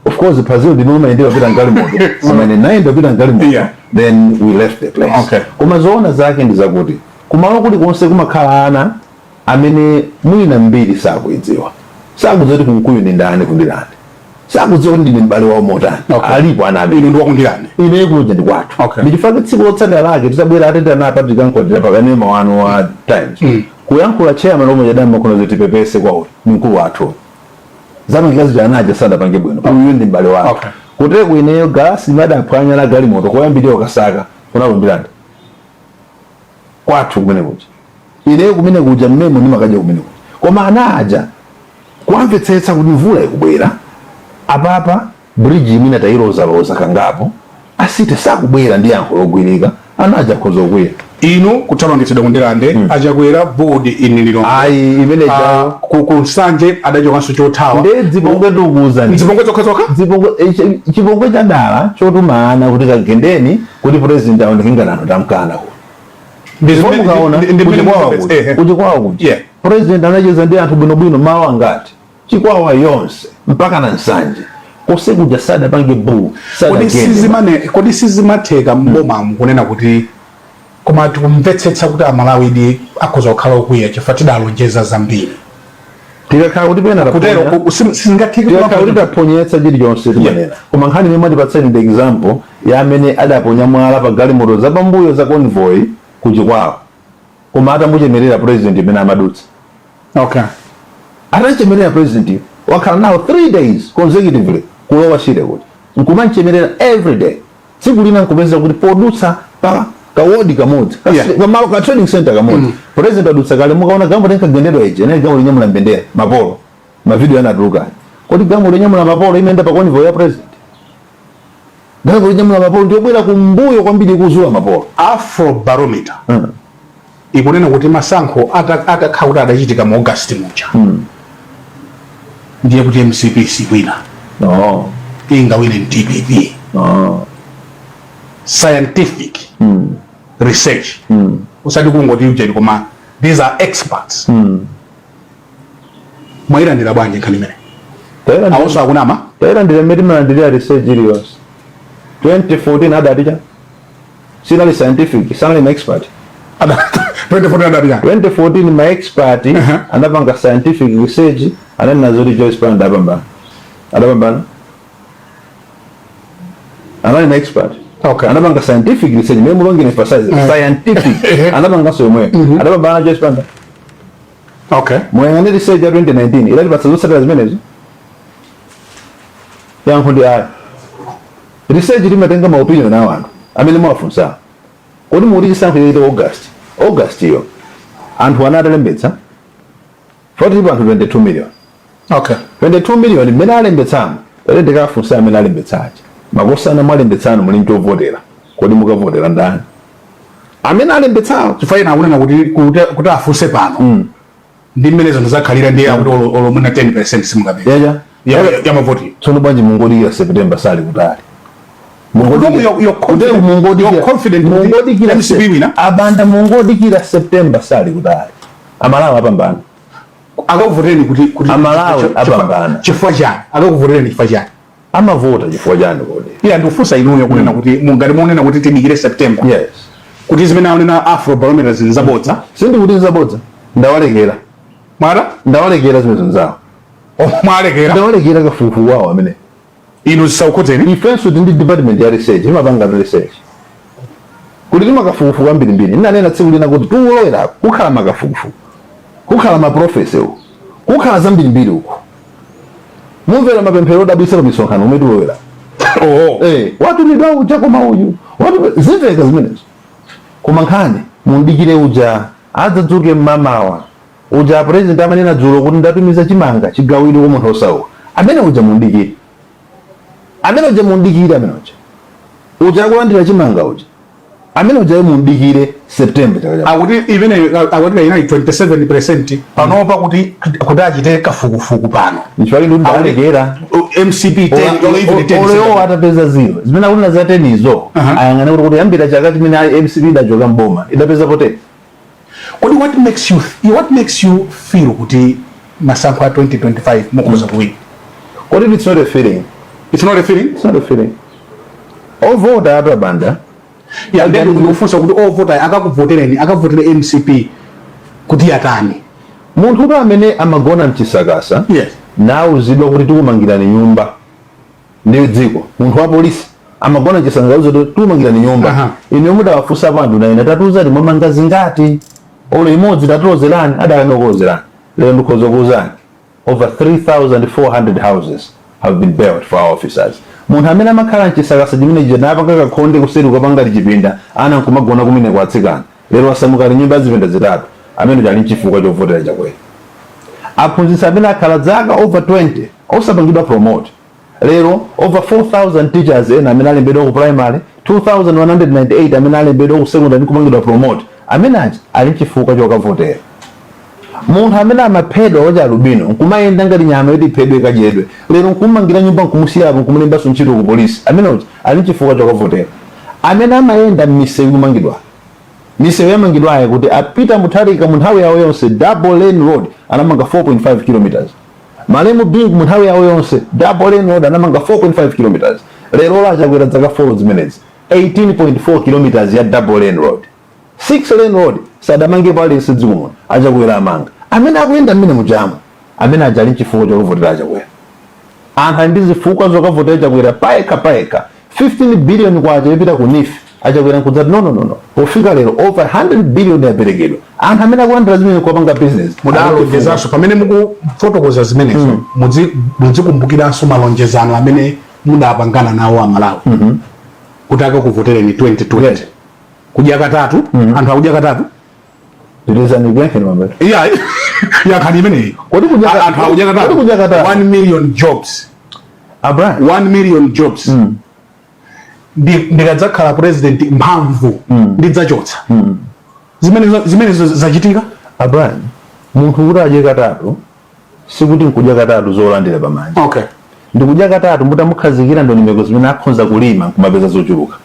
E: of course phazilo ndinoma ende wapita mgalimoto, koma ine naye ndapita mgalimoto. Then we left the place. Koma zoona zake ndi zakuti kumalo kulikonse kumakhala ana amene mwina mbiri sakuidziwa, sakudziwa kuti Kunkuyu ndi ndani ku Ndirande, sakudziwa kuti ndine m'bale wawo motani. Alipo ana amene
A: Inu ndi waku Ndirande?
E: Ine kuja ndi kwathu. Ndichifukwa tsiku lotsatira lake titabwera atetana apa tikankhwatira pakanema wanu wa Times, kuyankhula chairman omwe chadama kuno zoti tipepese kwa uyu ni mkulu wathu, zamangika zija anaja sadapange bwino, uyu ndi m'bale wake. Kuteko ineyo galasi imadaphwanya la galimoto koyambirira kasaka kunako Ndirande kwathu kumene kuja. Ineyo kumene kuja mmemo ndimakadya kumene kuja. Koma ana aja kuamvetsetsa kuti mvula ikubwera apapa, bridge imene tayilozaloza kangapo, a city sakubwera ndi yankho logwirika, ana aja akhoza kukwiya.
A: Inu kuthamangitsidwa ku Ndirande, Achakwera board in Lilongwe.
E: Ayi, imene jayo.
A: Ku Nsanje adachokanso chothawa.
E: Nde dzipongwe ndikukuwuzani.
A: Zipongwe zokhazokha.
E: Zipongwe, chipongwe chadala chotuma ana kuti kagendeni kuti president aoneke ngati anthu tamkana kuno. Ndipo mukaona
A: Ndi mmene
E: kuchikwawa
A: mumvetsa,
E: kuja, kuchikwawa kuja, president anacheza ndi anthu bwinobwino mawu angati. Chikwawa yonse mpaka na Nsanje kose kuja sadapange bu.
A: Kodi
E: Sadagende.
A: Kodi sizimatheka mbomamu kunena kuti, koma tikumvetsetsa kuti Amalawi di akhoza kukhala okwiya chifukwa tidalonjeza zambiri?
E: Tikakhala kuti pena
A: kutero
E: taponya,
A: sizingatheke
E: tikakhala kuti taponyetsa chilichonse timanena. Koma nkhani imene mwatipatsani ndi example ya amene adaponya mwala pa galimoto zapambuyo za convoy kuChikwawa, koma atamuchemerera president imene amadutsa, atachemerera president, wakhala nawo 3 days consecutively kulowa Shire kuti nkumanchemerera every day, tsiku lina nkupeza kuti podutsa pa kawodi kamodzi, pamalo ka trading center kamodzi, president adutsa kale, mukaona galimoto inkagendedwa ija inali galimoto inyamula mbendera, mapolo, mavideo anatuluka. Kodi galimoto inyamula mapolo imayenda pa convoy ya president? Galimoto inyamula mapolo ndiyobwera kumbuyo kwambiri kuzula mapolo.
A: Afrobarometer ikunena kuti masankho atakhala kuti adachitika mu August muja, ndiye kuti MCP sikwina,
E: no.
A: Ingawine DPP.
E: No.
A: Scientific research, usati kungoti ujeni, koma these are experts. Mwayilandira bwanji nkhani imene? Awonso akunama?
E: Tayilandira mmene timalandirira research iliyonse. 2014 adati cha sinali scientific, sanali ma expert.
A: 2014 adati chani?
E: 2014 ma expert anapanga scientific research, ananena zoti Joyce Banda adapambana. Adapambana, anali ma expert. Anapanga scientific research imene mulongene emphasize scientific, anapanganso yomweyo, adapambana Joyce Banda. Muyang'ane research ya 2019, idatipatsa zotsatira zimenezo? Yankho ndi ayi. Research limatenga ma opinion a anthu amene mwawafunsa. Kodi mukuti chisankho chachitika August, August iyo anthu ana atalembetsa 40, anthu 22 million, 22 million mmene alembetsamo, pale ndikafunsa amene alembetsachi, makosana mwalembetsano muli nchovotera, kodi mukavotera ndani amene alembetsawo?
A: Chifukwa ena akunena kuti afunse pano ndi mmene zinthu zakhalira, ndiye akuti olo mwina 10% simungapeza
E: yaja
A: ya mavoti.
E: Tsono bwanji mungodikira September? Sali kutali.
A: You're confident kuti
E: Mungodikira
A: MCP wina?
E: Abanda, mungodikira September, sali kutali. Amalawi apambana.
A: Akakuvotereni kuti
E: Amalawi apambana.
A: Chifukwa chani? Akakuvotereni chifukwa chani?
E: Amavota chifukwa chani kodi?
A: Iya, ndikufunsa inuyo kunena kuti mungati munena kuti tidikire September, kuti zimene aonena Afrobarometer zinzabodza?
E: Sindikuti nzabodza, ndawalekera.
A: Mwata?
E: Ndawalekera zimene nzawo.
A: Mwalekera?
E: Ndawalekera kafukufuku wawo amene.
A: Inu zisakukhudzeni?
E: Ifenso tindi department ya research, imapanga research kuti timakafukufuku ambirimbiri. Ndinanena tsiku lina kuti tikulowera kukhala makafukufuku, kukhala maprofesa uku, kukhala zambirimbiri uku, mumvera mapemphero odabwitsa pa misonkhano umene tikulowera. Eh, watumidwa uja, koma uyu zimveka zimenezo. Koma nkhani mundikire uja adzadzuke mmamawa uja president amanena dzulo kuti ndatumiza chimanga chigawidwe kwa munthu osauka, amene uja mundikire, amene uja mundikire, amene uja, uja akulandira chimanga uja, amene ujayo mundikire September chaka cha
A: Akuti imene akuti inali 27% panopa, kuti achite kafukufuku pano.
E: Nchifukwa ndi ndalekera.
A: MCP 10 or even 10.
E: Olewo atapeza zero, zimene akunena za 10 izo, ayang'ane kuti kuyambira chaka chimene MCP idachoka mboma idapezapo 10.
A: Kodi what makes you feel kuti masankho a 2025 mukhoza kuwina?
E: Kodi it's not a feeling?
A: It's not a feeling?
E: It's not a feeling. Ovota atu, abanda.
A: Yeah, then ndikufunsa kuti ovota akakuvotereni, akavotere MCP kuti yatani?
E: Munthu uto amene amagona mchisakasa nauzidwa kuti tikumangirani nyumba ndi dziko, munthu wa polisi amagona mchisakasa kuti tikumangirani nyumba, ine mudawafunsa panthu na ine tatiuzani mwamanga zingati, olo imodzi tatilozerani, adakana kukulozerani. Lero ndikhoza kuuzani, over 3400 houses have been built for our officers. Munthu amene amakhala mchisakasa chimene chija napanga kakhonde kuseri kukapanga chipinda, ana nkumagona kumene kwa atsikana, lero asamuka ali nyumba ya zipinda zitatu, amene ali nchifukwa chovotera Chakwera. Aphunzitsi amene akhala zaka over 20 osapangidwa promote, lero over 4000 teachers ena amene alembedwa ku primary, 2198 amene alembedwa ku secondary kupangidwa promote, amene aja ali nchifukwa chokavotera. Munthu amene amaphedwa wacha alubino nkumayenda ngati nyama yoti iphedwe ikadyedwe, lero nkumangira nyumba, nkumusiyapo, nkumulembanso ntchito ku polisi, amene uja ali nchifukwa chokavotera. Amene amayenda m'misewu ikumangidwa, misewu yamangidwayo kuti a Peter Mutharika mu nthawi yawo yonse double lane road anamanga 4.5 kilometers. Malemu Bingu mu nthawi yawo yonse double lane road anamanga 4.5 kilometers. Lero la Chakwera, zaka 4 zimenezi, 18.4 kilometers ya double lane road. 6 lane road sadamangepo aliyense dziko muno, aChakwera amanga. Amene akuyenda mmene mujamo, amene aja ali nchifukwa chokavotera aChakwera. Anthu ali ndi zifukwa zokavotera Chakwera payekha payekha. 15 billion kwacha yopita ku NEEF, aChakwera nkudzati, "No, no, no, no." Pofika lero over 100 billion yaperekedwa. Anthu amene akulandira zimene kupanga business.
A: Mudalonjezanso, pamene mukufotokoza zimenezo, mudzikumbukiranso malonjezano amene mudapangana nawo Amalawi kuti akakuvotereni 2020. Kudya katatu, anthu akudya katatu.
E: Tilizani kuyankheni mambeto.
A: Iya, yakhani imeneyi.
E: Kodi
A: Anthu akudya
E: kodi
A: katatu?
E: Kudya katatu.
A: 1 million jobs.
E: Abraham.
A: 1 million jobs. Ndikadzakhala president, mphamvu ndidzachotsa. Zimenezo zachitika?
E: Abraham, munthu kuti adye katatu, sikuti nkudya katatu zolandira pamanja. Ndikudya katatu mutamukhazikira ndondomeko zimene akhonza kulima nkumapeza zochuluka.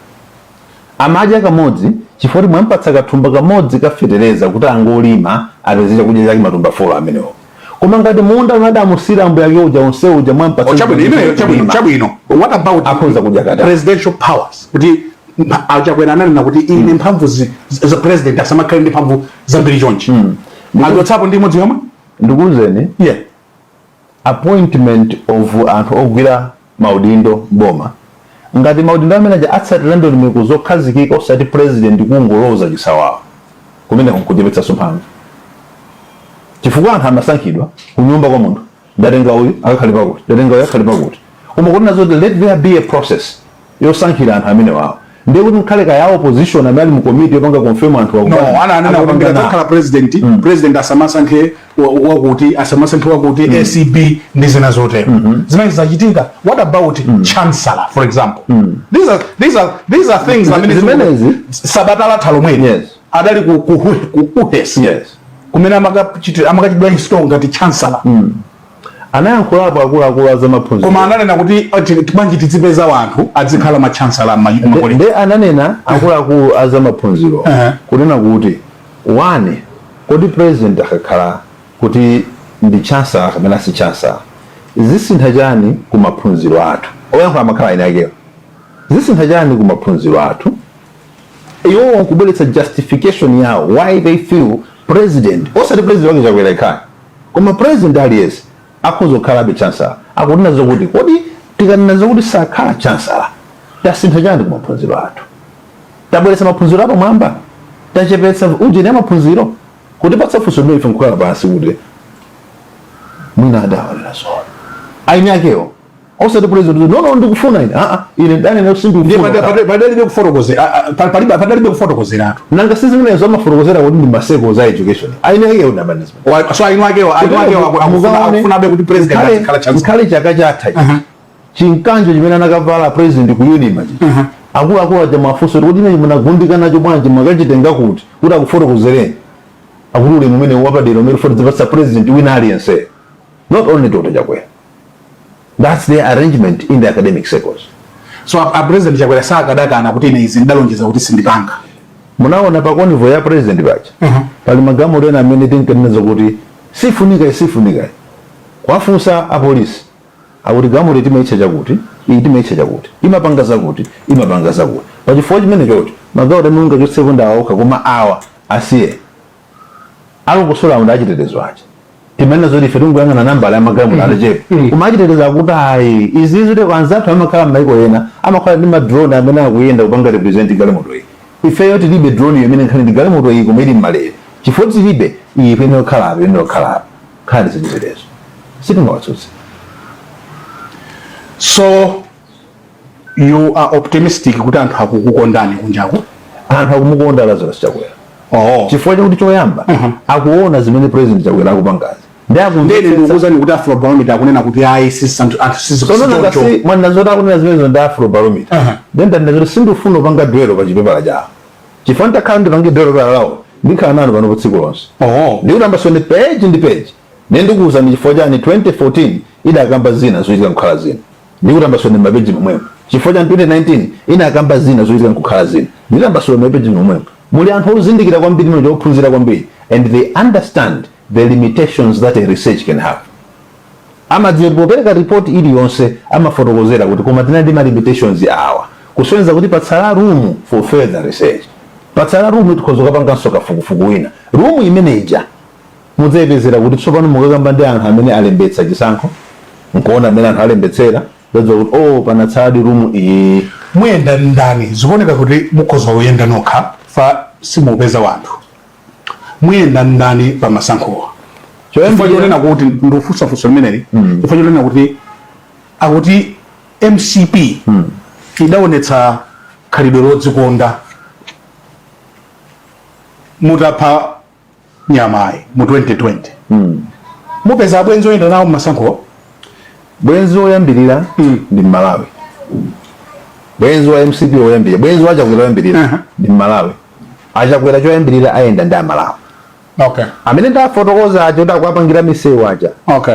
E: Amadya kamodzi chifukwa kuti mwampatsa kathumba kamodzi kafetereza kuti angolima apeze chakudya chake, matumba 4 amenewo. Koma ngati munda unadamusira ambuye ake uja onse uja mwampatsa
A: Oh, chabwino, imeneyo chabwino.
E: kulima,
A: Chabwino, what about
E: akhoza kudya katatu.
A: presidential powers? Kuti aChakwera ananena kuti ine mphamvu za president asamakhale ndi mphamvu zambiri chonchi, achotsapo ndi imodzi yomwe?
E: Ndikuwuzeni, appointment of anthu ogwira maudindo boma, ngati maudindo amene aja atsatira ndondomeko zokhazikika, osati president kungoloza chisawawa, kumene nkuchepetsanso mphamvu, chifukwa anthu amasankhidwa kunyumba kwa munthu: ndatenga uyu akakhale pakuti, ndatenga uyu akakhale pakuti. Koma kuti nazoti let there be a process yosankhira anthu amene wawo, ndiye kuti nkhale kaya opposition amene ali mu komiti yopanga confirm anthu
A: No, ananena kuti
E: akupanga
A: ndikadzakhala president, president asamasankhe wakuti, asamasankhe wakuti, ACB ndi zina zotero. Zimene zachitika? What about chancellor, for example? These are things amene
E: Zimenezi-
A: Sabata latha lomweli adali ku KUHeS kumene amakachitidwa install ngati chancellor.
E: Anayankhulapo akuluakulu a zamaphunziro.
A: Koma ananena kuti bwanji tizipeza wanthu adzikhala ma chancellor makolegi.
E: Nde ananena akuluakulu a zamaphunziro kunena kuti, one, kodi president akakhala kuti ndi chancellor kapena si chancellor, zisintha chani ku maphunziro athu? Oyankhula amakhala ine akewo. Zisintha chani ku maphunziro athu? Iwowo nkubweretsa justification yawo why they feel president, osati president wake Chakwera ikhale, koma president aliyense akhoza kukhalabe chancellor. Akunena zokuti kodi tikanena zokuti sakhala chancellor, tasintha chani ku maphunziro athu? Tabweretsa maphunziro apamwamba? Tachepetsa ujeni ya maphunziro? Kutipatsa funso limene ife nkukhala pansi kuti mwina adawalira zona aini akewo, osati president. No, no, ndikufuna ine, aa, ine ndanena
A: Ndiye
E: sindikufuna.
A: Padalibe kufotokozeratu.
E: Nanga si zimenezo amafotokozera kuti ndi ma circle za education? Aini akewo ndi management.
A: So ainu akewo akufunabe kuti president azikhala chancellor.
E: Nkhale chaka chatha ichi, chinkanjo chimene anakavala president ku UNIMA chichi, akuluakulu aja mafunso kuti imene munagundika nacho bwanji, mwakachitenga kuti, kuti akufotokozereni. Akuti ulemu umene wapadera umene ufuna zipatsa president wina aliyense, not only Dr. Chakwera. That's their arrangement in the academic circles.
A: So a President Chakwera sakadakana kuti ine izi ndalonjeza kuti sindipanga?
E: Munaona pa convoy ya president paja pali magalimoto ena amene tinkanena zokuti sifunika, sifunika. Kwafunsa apolisi, akuti galimoto timaitcha chakuti, iyi timaitcha chakuti, imapanga zakuti, imapanga zakuti. Pachifukwa chimene chocho magalimoto amene ungachotsepo ndawa okha, koma awa asiye. Alongosola awo ndi achitetezo aja. Timanena zoti ife tingoyang'ana nambala ya magalimoto atachepa, koma achitetezo akuti ayi, izizi teko anzathu amakhala m'maiko ena amakhala ndi ma drone amene akuyenda kupanga represent galimoto iyi. Ifeyo tilibe drone iyo imene nkhani ndi galimoto iyi, koma ili mmalere. Chifukwa tilibe iyi, imene yokhalapo, imene yokhalapo nkhani zachitetezo sitingawatsutse.
A: So you are optimistic kuti anthu akukukondani kunjaku?
E: Anthu akumukonda Lazarus Chakwera chifukwa chakuti choyamba akuona zimene President Chakwera akupangazi ndi
A: Ndene
E: akumvetsetsa.
A: Ndikukuuzani kuti Afrobarometer akunena kuti ayi, sisi anthu anthu sisi.
E: Tsono nangasi mwanena zoti akunena zimenezo ndi Afrobarometer. Then ndanena zoti sindifuna kupanga dwell pa chipepala chawo, chifukwa nditakhala ndipange dwell pala lawo, ndikhala nanu pano pa tsiku lonse. Ndikutambasoni page ndi page, ne ndikuwuzani chifukwa chani 2014 idakamba zina, zochitika nkukhala zina. Ndikutambasoni mapeji momwemo chifukwa chani 2019 inakamba zina, zochitika nkukhala zina. Nditambasula mapeji momwemo. Muli anthu ozindikira kwambiri mwe, ophunzira kwambiri, and they understand the limitations that a research can have. Amadziwa kuti popereka report iliyonse amafotokozera kuti koma tinali ndi ma limitations awa, kusonyeza kuti patsala room for further research, patsala room, tikhoza kukapanganso kafukufuku wina. Room imene ija mudzayipezera kuti tsopano mukakamba ndi anthu amene alembetsa chisankho, nkuona amene anthu alembetsera, zadziwa kuti, oh, panatsaladi room iyi.
A: Muyenda ndani? Zikuoneka kuti mukhoza kuyenda nokha, fa simupeza wanthu. Muyenda ndani pa masankhowa? Chifukwa chonena kuti ndikufunsafunsa limeneli, chifukwa chonena kuti akuti MCP idaonetsa khalidwe lodzikonda mutapha nyamayi mu 2020. Mupeza abwenzi oyenda nawo mmasankhowa?
E: Bwenzi woyambirira ndi Mmalawi. Bwenzi wa MCP woyambirira, bwenzi wa Chakwera woyambirira ndi Mmalawi. Achakwera choyambirira ayenda ndi Amalawi amene ndafotokoza aja, kuti akuwapangira misewu aja,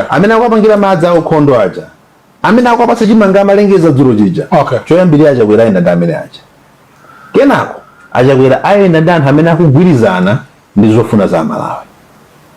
E: amene akuwapangira madzi aukhondo aja, amene akuwapatsa chimanga amalengeza dzulo chija. Choyambirira Achakwera ayenda ndi amene aja. Kenako Achakwera ayenda ndi anthu amene akugwirizana ndi zofuna za Amalawi.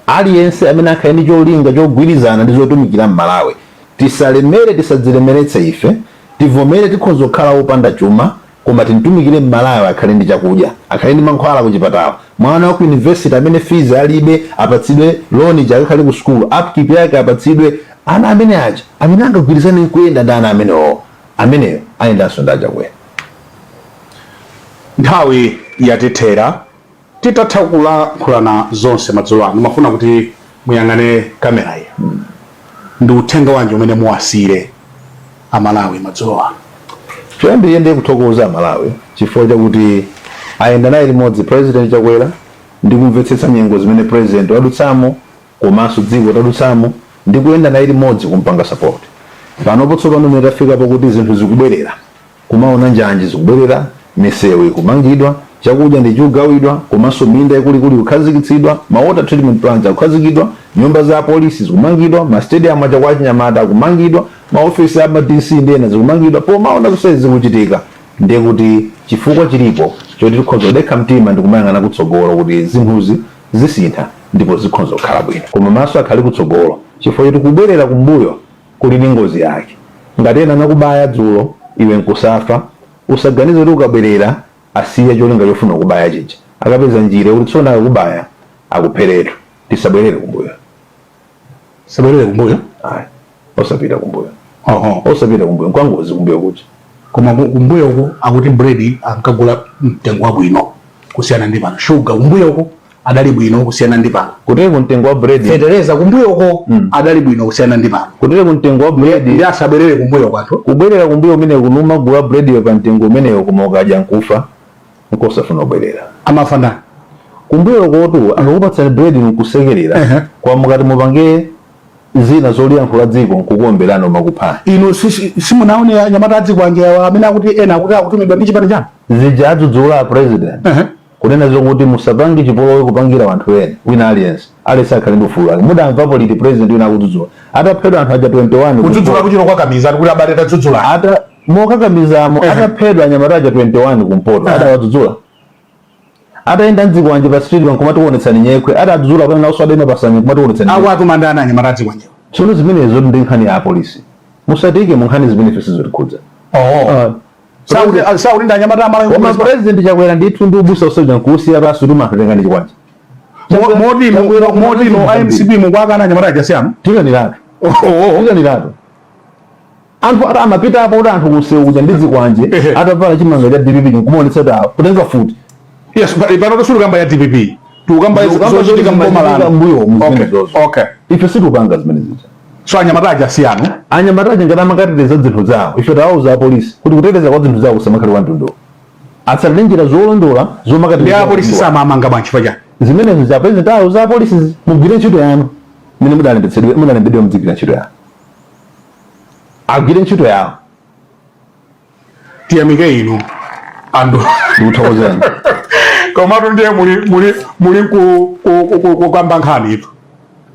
E: Aliyense amene akhale ndi cholinga chogwirizana ndi zotumikira Mmalawi. Tisalemere, tisadzilemeretse ife, tivomere tikhoza kukhala wopanda chuma, koma timtumikire Mmalawi, akhale ndi chakudya, akhale ndi mankhwala kuchipatala, mwana wa ku university amene fees alibe apatsidwe loan chakakhale ku school, upkeep yake apatsidwe. Ana amene aja amene angagwirizane nkuyenda ndi ana amenewo, ameneyo ayendanso ndi Achakwera.
A: Nthawi yatithera. Titatha kulankhulana zonse madzulo ano, mafuna kuti muyang'ane kamera iyi. Ndi uthenga wanji umene muwasiyire Amalawi madzulo ano?
E: Choyambirira ndiye kuthokoza Amalawi chifukwa chakuti ayenda naye limodzi President Chakwera ndi kumvetsetsa nyengo zimene president wadutsamo komanso dziko tadutsamo, ndi kuyenda naye limodzi kumpanga support. Panopo tsopano mene tafika pakuti zinthu zikubwerera, kumaona njanji zikubwerera, misewu ikumangidwa, chakudya ndi chikugawidwa, komanso minda ikuluikulu ikukhazikitsidwa, ma water treatment plants akukhazikidwa, nyumba za apolisi zikumangidwa, ma stadium aja kwa achinyamata akumangidwa, maofesi a ma DC ndi ena zikumangidwa. Pomaona zonsezi zikuchitika, ndiye kuti chifukwa chilipo choti tikhoza kudekha mtima ndi kumayang'ana kutsogolo kuti zinthuzi zisintha ndipo zikhoza kukhala bwino. Koma maso akhale kutsogolo, chifukwa choti kubwerera kumbuyo kuli ndi ngozi yake. Ngati ena anakubaya dzulo iwe nkusafa, usaganize kuti ukabwerera asiya cholinga chofuna kubaya chija, akapeza njira kuti tsono akakubaya akupheretu. Tisabwerere kumbuyo.
A: Sabwerere kumbuyo?
E: Ayi, osapita kumbuyo.
A: Oho.
E: Osapita kumbuyo, nkwangozi kumbuyo kuja.
A: Koma kumbuyoko akuti bread ankagula mtengo wabwino kusiyana ndi pano, shuga kumbuyoko adali bwino kusiyana ndi pano.
E: Kutero mtengo wa bread,
A: fetereza kumbuyoko adali bwino kusiyana ndi pano.
E: Kutero mtengo wa bread.
A: Ndi asabwerere kumbuyo kwathu?
E: Kubwerera kumbuyo umene kunumagula bread yo pa mtengo umeneyo, koma ukadya nkufa, nkosafuna kubwerera.
A: Amafa ndani?
E: Kumbuyo kotu akakupatsani bread nkusekerera, kwa mukati mupange zina zoliyankhula dziko nkukuomberani, umakuphani.
A: Inu simunaone anyamata adzikwanje awa amene akuti ena akuti akutumidwa ndi chipani chanu?
E: Zija adzudzula a president kunena zokuti musapange chipolowe kupangira anthu ena, wina aliyense, aliyense akhale ndi ufulu wake. Mudamvapo liti president wina akudzudzula ataphedwa anthu aja 21?
A: Kudzudzula kuchita kukakamiza kuti abale tadzudzula.
E: Ata mokakamizamo, ataphedwa anyamata aja 21 kumpoto, adawadzudzula? Atayenda mdzikwanje pa street nkumati kuonetsani nyekhwe, adadzudzula pamene nawonso adayima pasanya nkumati kuonetsani nyekhwe?
A: Akuatuma ndani anyamata adzikwanjewa?
E: Tsono zimenezo ndi nkhani ya apolisi, musatike mu nkhani zimene ife sizitikhudza.
A: Oh. Sakuti ndi anyamata Amalawi.
E: Koma President Chakwera ndithu ndi ubusa usoja nkuusiya pasi kuti anthu tengani chikwanje.
A: Moti no iMCP mukwakana anyamata aja siyanu?
E: Tikaniratu, tikaniratu. Anthu ata amapita apo kuti anthu kunsewu kuja ndi zikwanje, atavala chimanga cha DPP, nkumaonetsa kuti awa kutenga futi.
A: Yes, pano tosulukamba ya DPP, tikukamba
E: Tikukamba
A: zochitika
E: zoti
A: mboma lanu.
E: mbuyo mu
A: okay
E: zimenezozo. Ife sitikupanga zimene zija.
A: So anyamata aja siyanu?
E: Anyamata aja ngati amakateteza zinthu zawo, ife tawauza apolisi kuti kuteteza kwa zinthu zawo kusamakhale kwa mtunduwo, atsatire njira zolondola
A: Ndi
E: zomakateteza.
A: Apolisi samamanga bwanji chifukwa chani?
E: Zimenezo za president awauza apolisi, mugwire ntchito yanu mene mudalembetsedwe, mudalembedwa, mudzigwira ntchito yanu. Agwire ntchito yawo.
A: Tiyamike inu andu.
E: Ndikuthokozeni.
A: Komatu ndiye muli kukamba nkhani itu.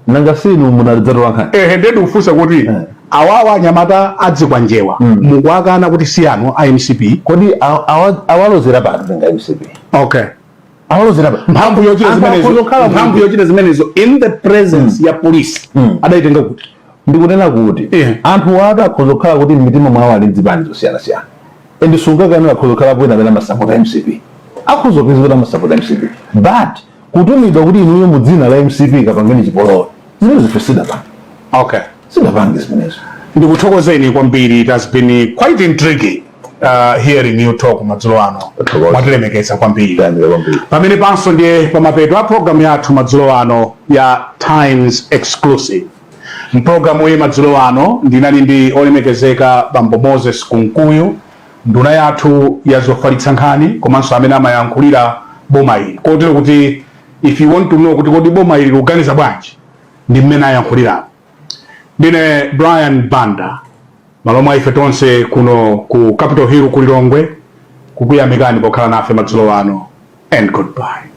E: Nanga sinu munadzatola nkhani?
A: Ehe, ndiye ndikufunsa kuti awawa anyamata adzikwanjewa mukuakana kuti siyanu a MCP?
E: Kodi awalozera pati tenga MCP? Awalozera pati?
A: Mphamvu yochita
E: Anthu
A: zimenezo,
E: akhoza kukhala
A: mphamvu yochita zimenezo in the presence ya police adaitenga kuti?
E: Ndikunena kuti anthu atu akhoza kukhala kuti m'mitima mwawo ali nzipani zosiyanasiyana, and sungakane, akhoza kukhala bwino amene amasapota MCP, akhoza kupeza kuti amasapota MCP, but kutumidwa kuti inuyo mu dzina la MCP kapangeni chipolowe, zimene zife sidapange. Sidapange zimenezo.
A: Ndikuthokozeni kwambiri. It has been quite intriguing hearing you talk madzulo ano.
E: Thokoza.
A: Mwatilemekeza kwambiri.
E: Tayamika kwambiri.
A: Pamene panso ndiye pamapeto a programu yathu madzulo ano ya Times Exclusive. Mpulogalamu iyi madzulo ano ndinali ndi olemekezeka bambo Moses Kunkuyu, nduna yathu ya zofalitsa nkhani komanso amene amayankhulira boma ili, kotero kuti if you want to know kuti kodi boma ili likuganiza bwanji, ndi mmene ayankhulirapo. Ndine Brian Banda, malo mwa ife tonse kuno ku Capitol Hill ku Lilongwe, kukuyamikani pokhala nafe madzulo ano, and goodbye.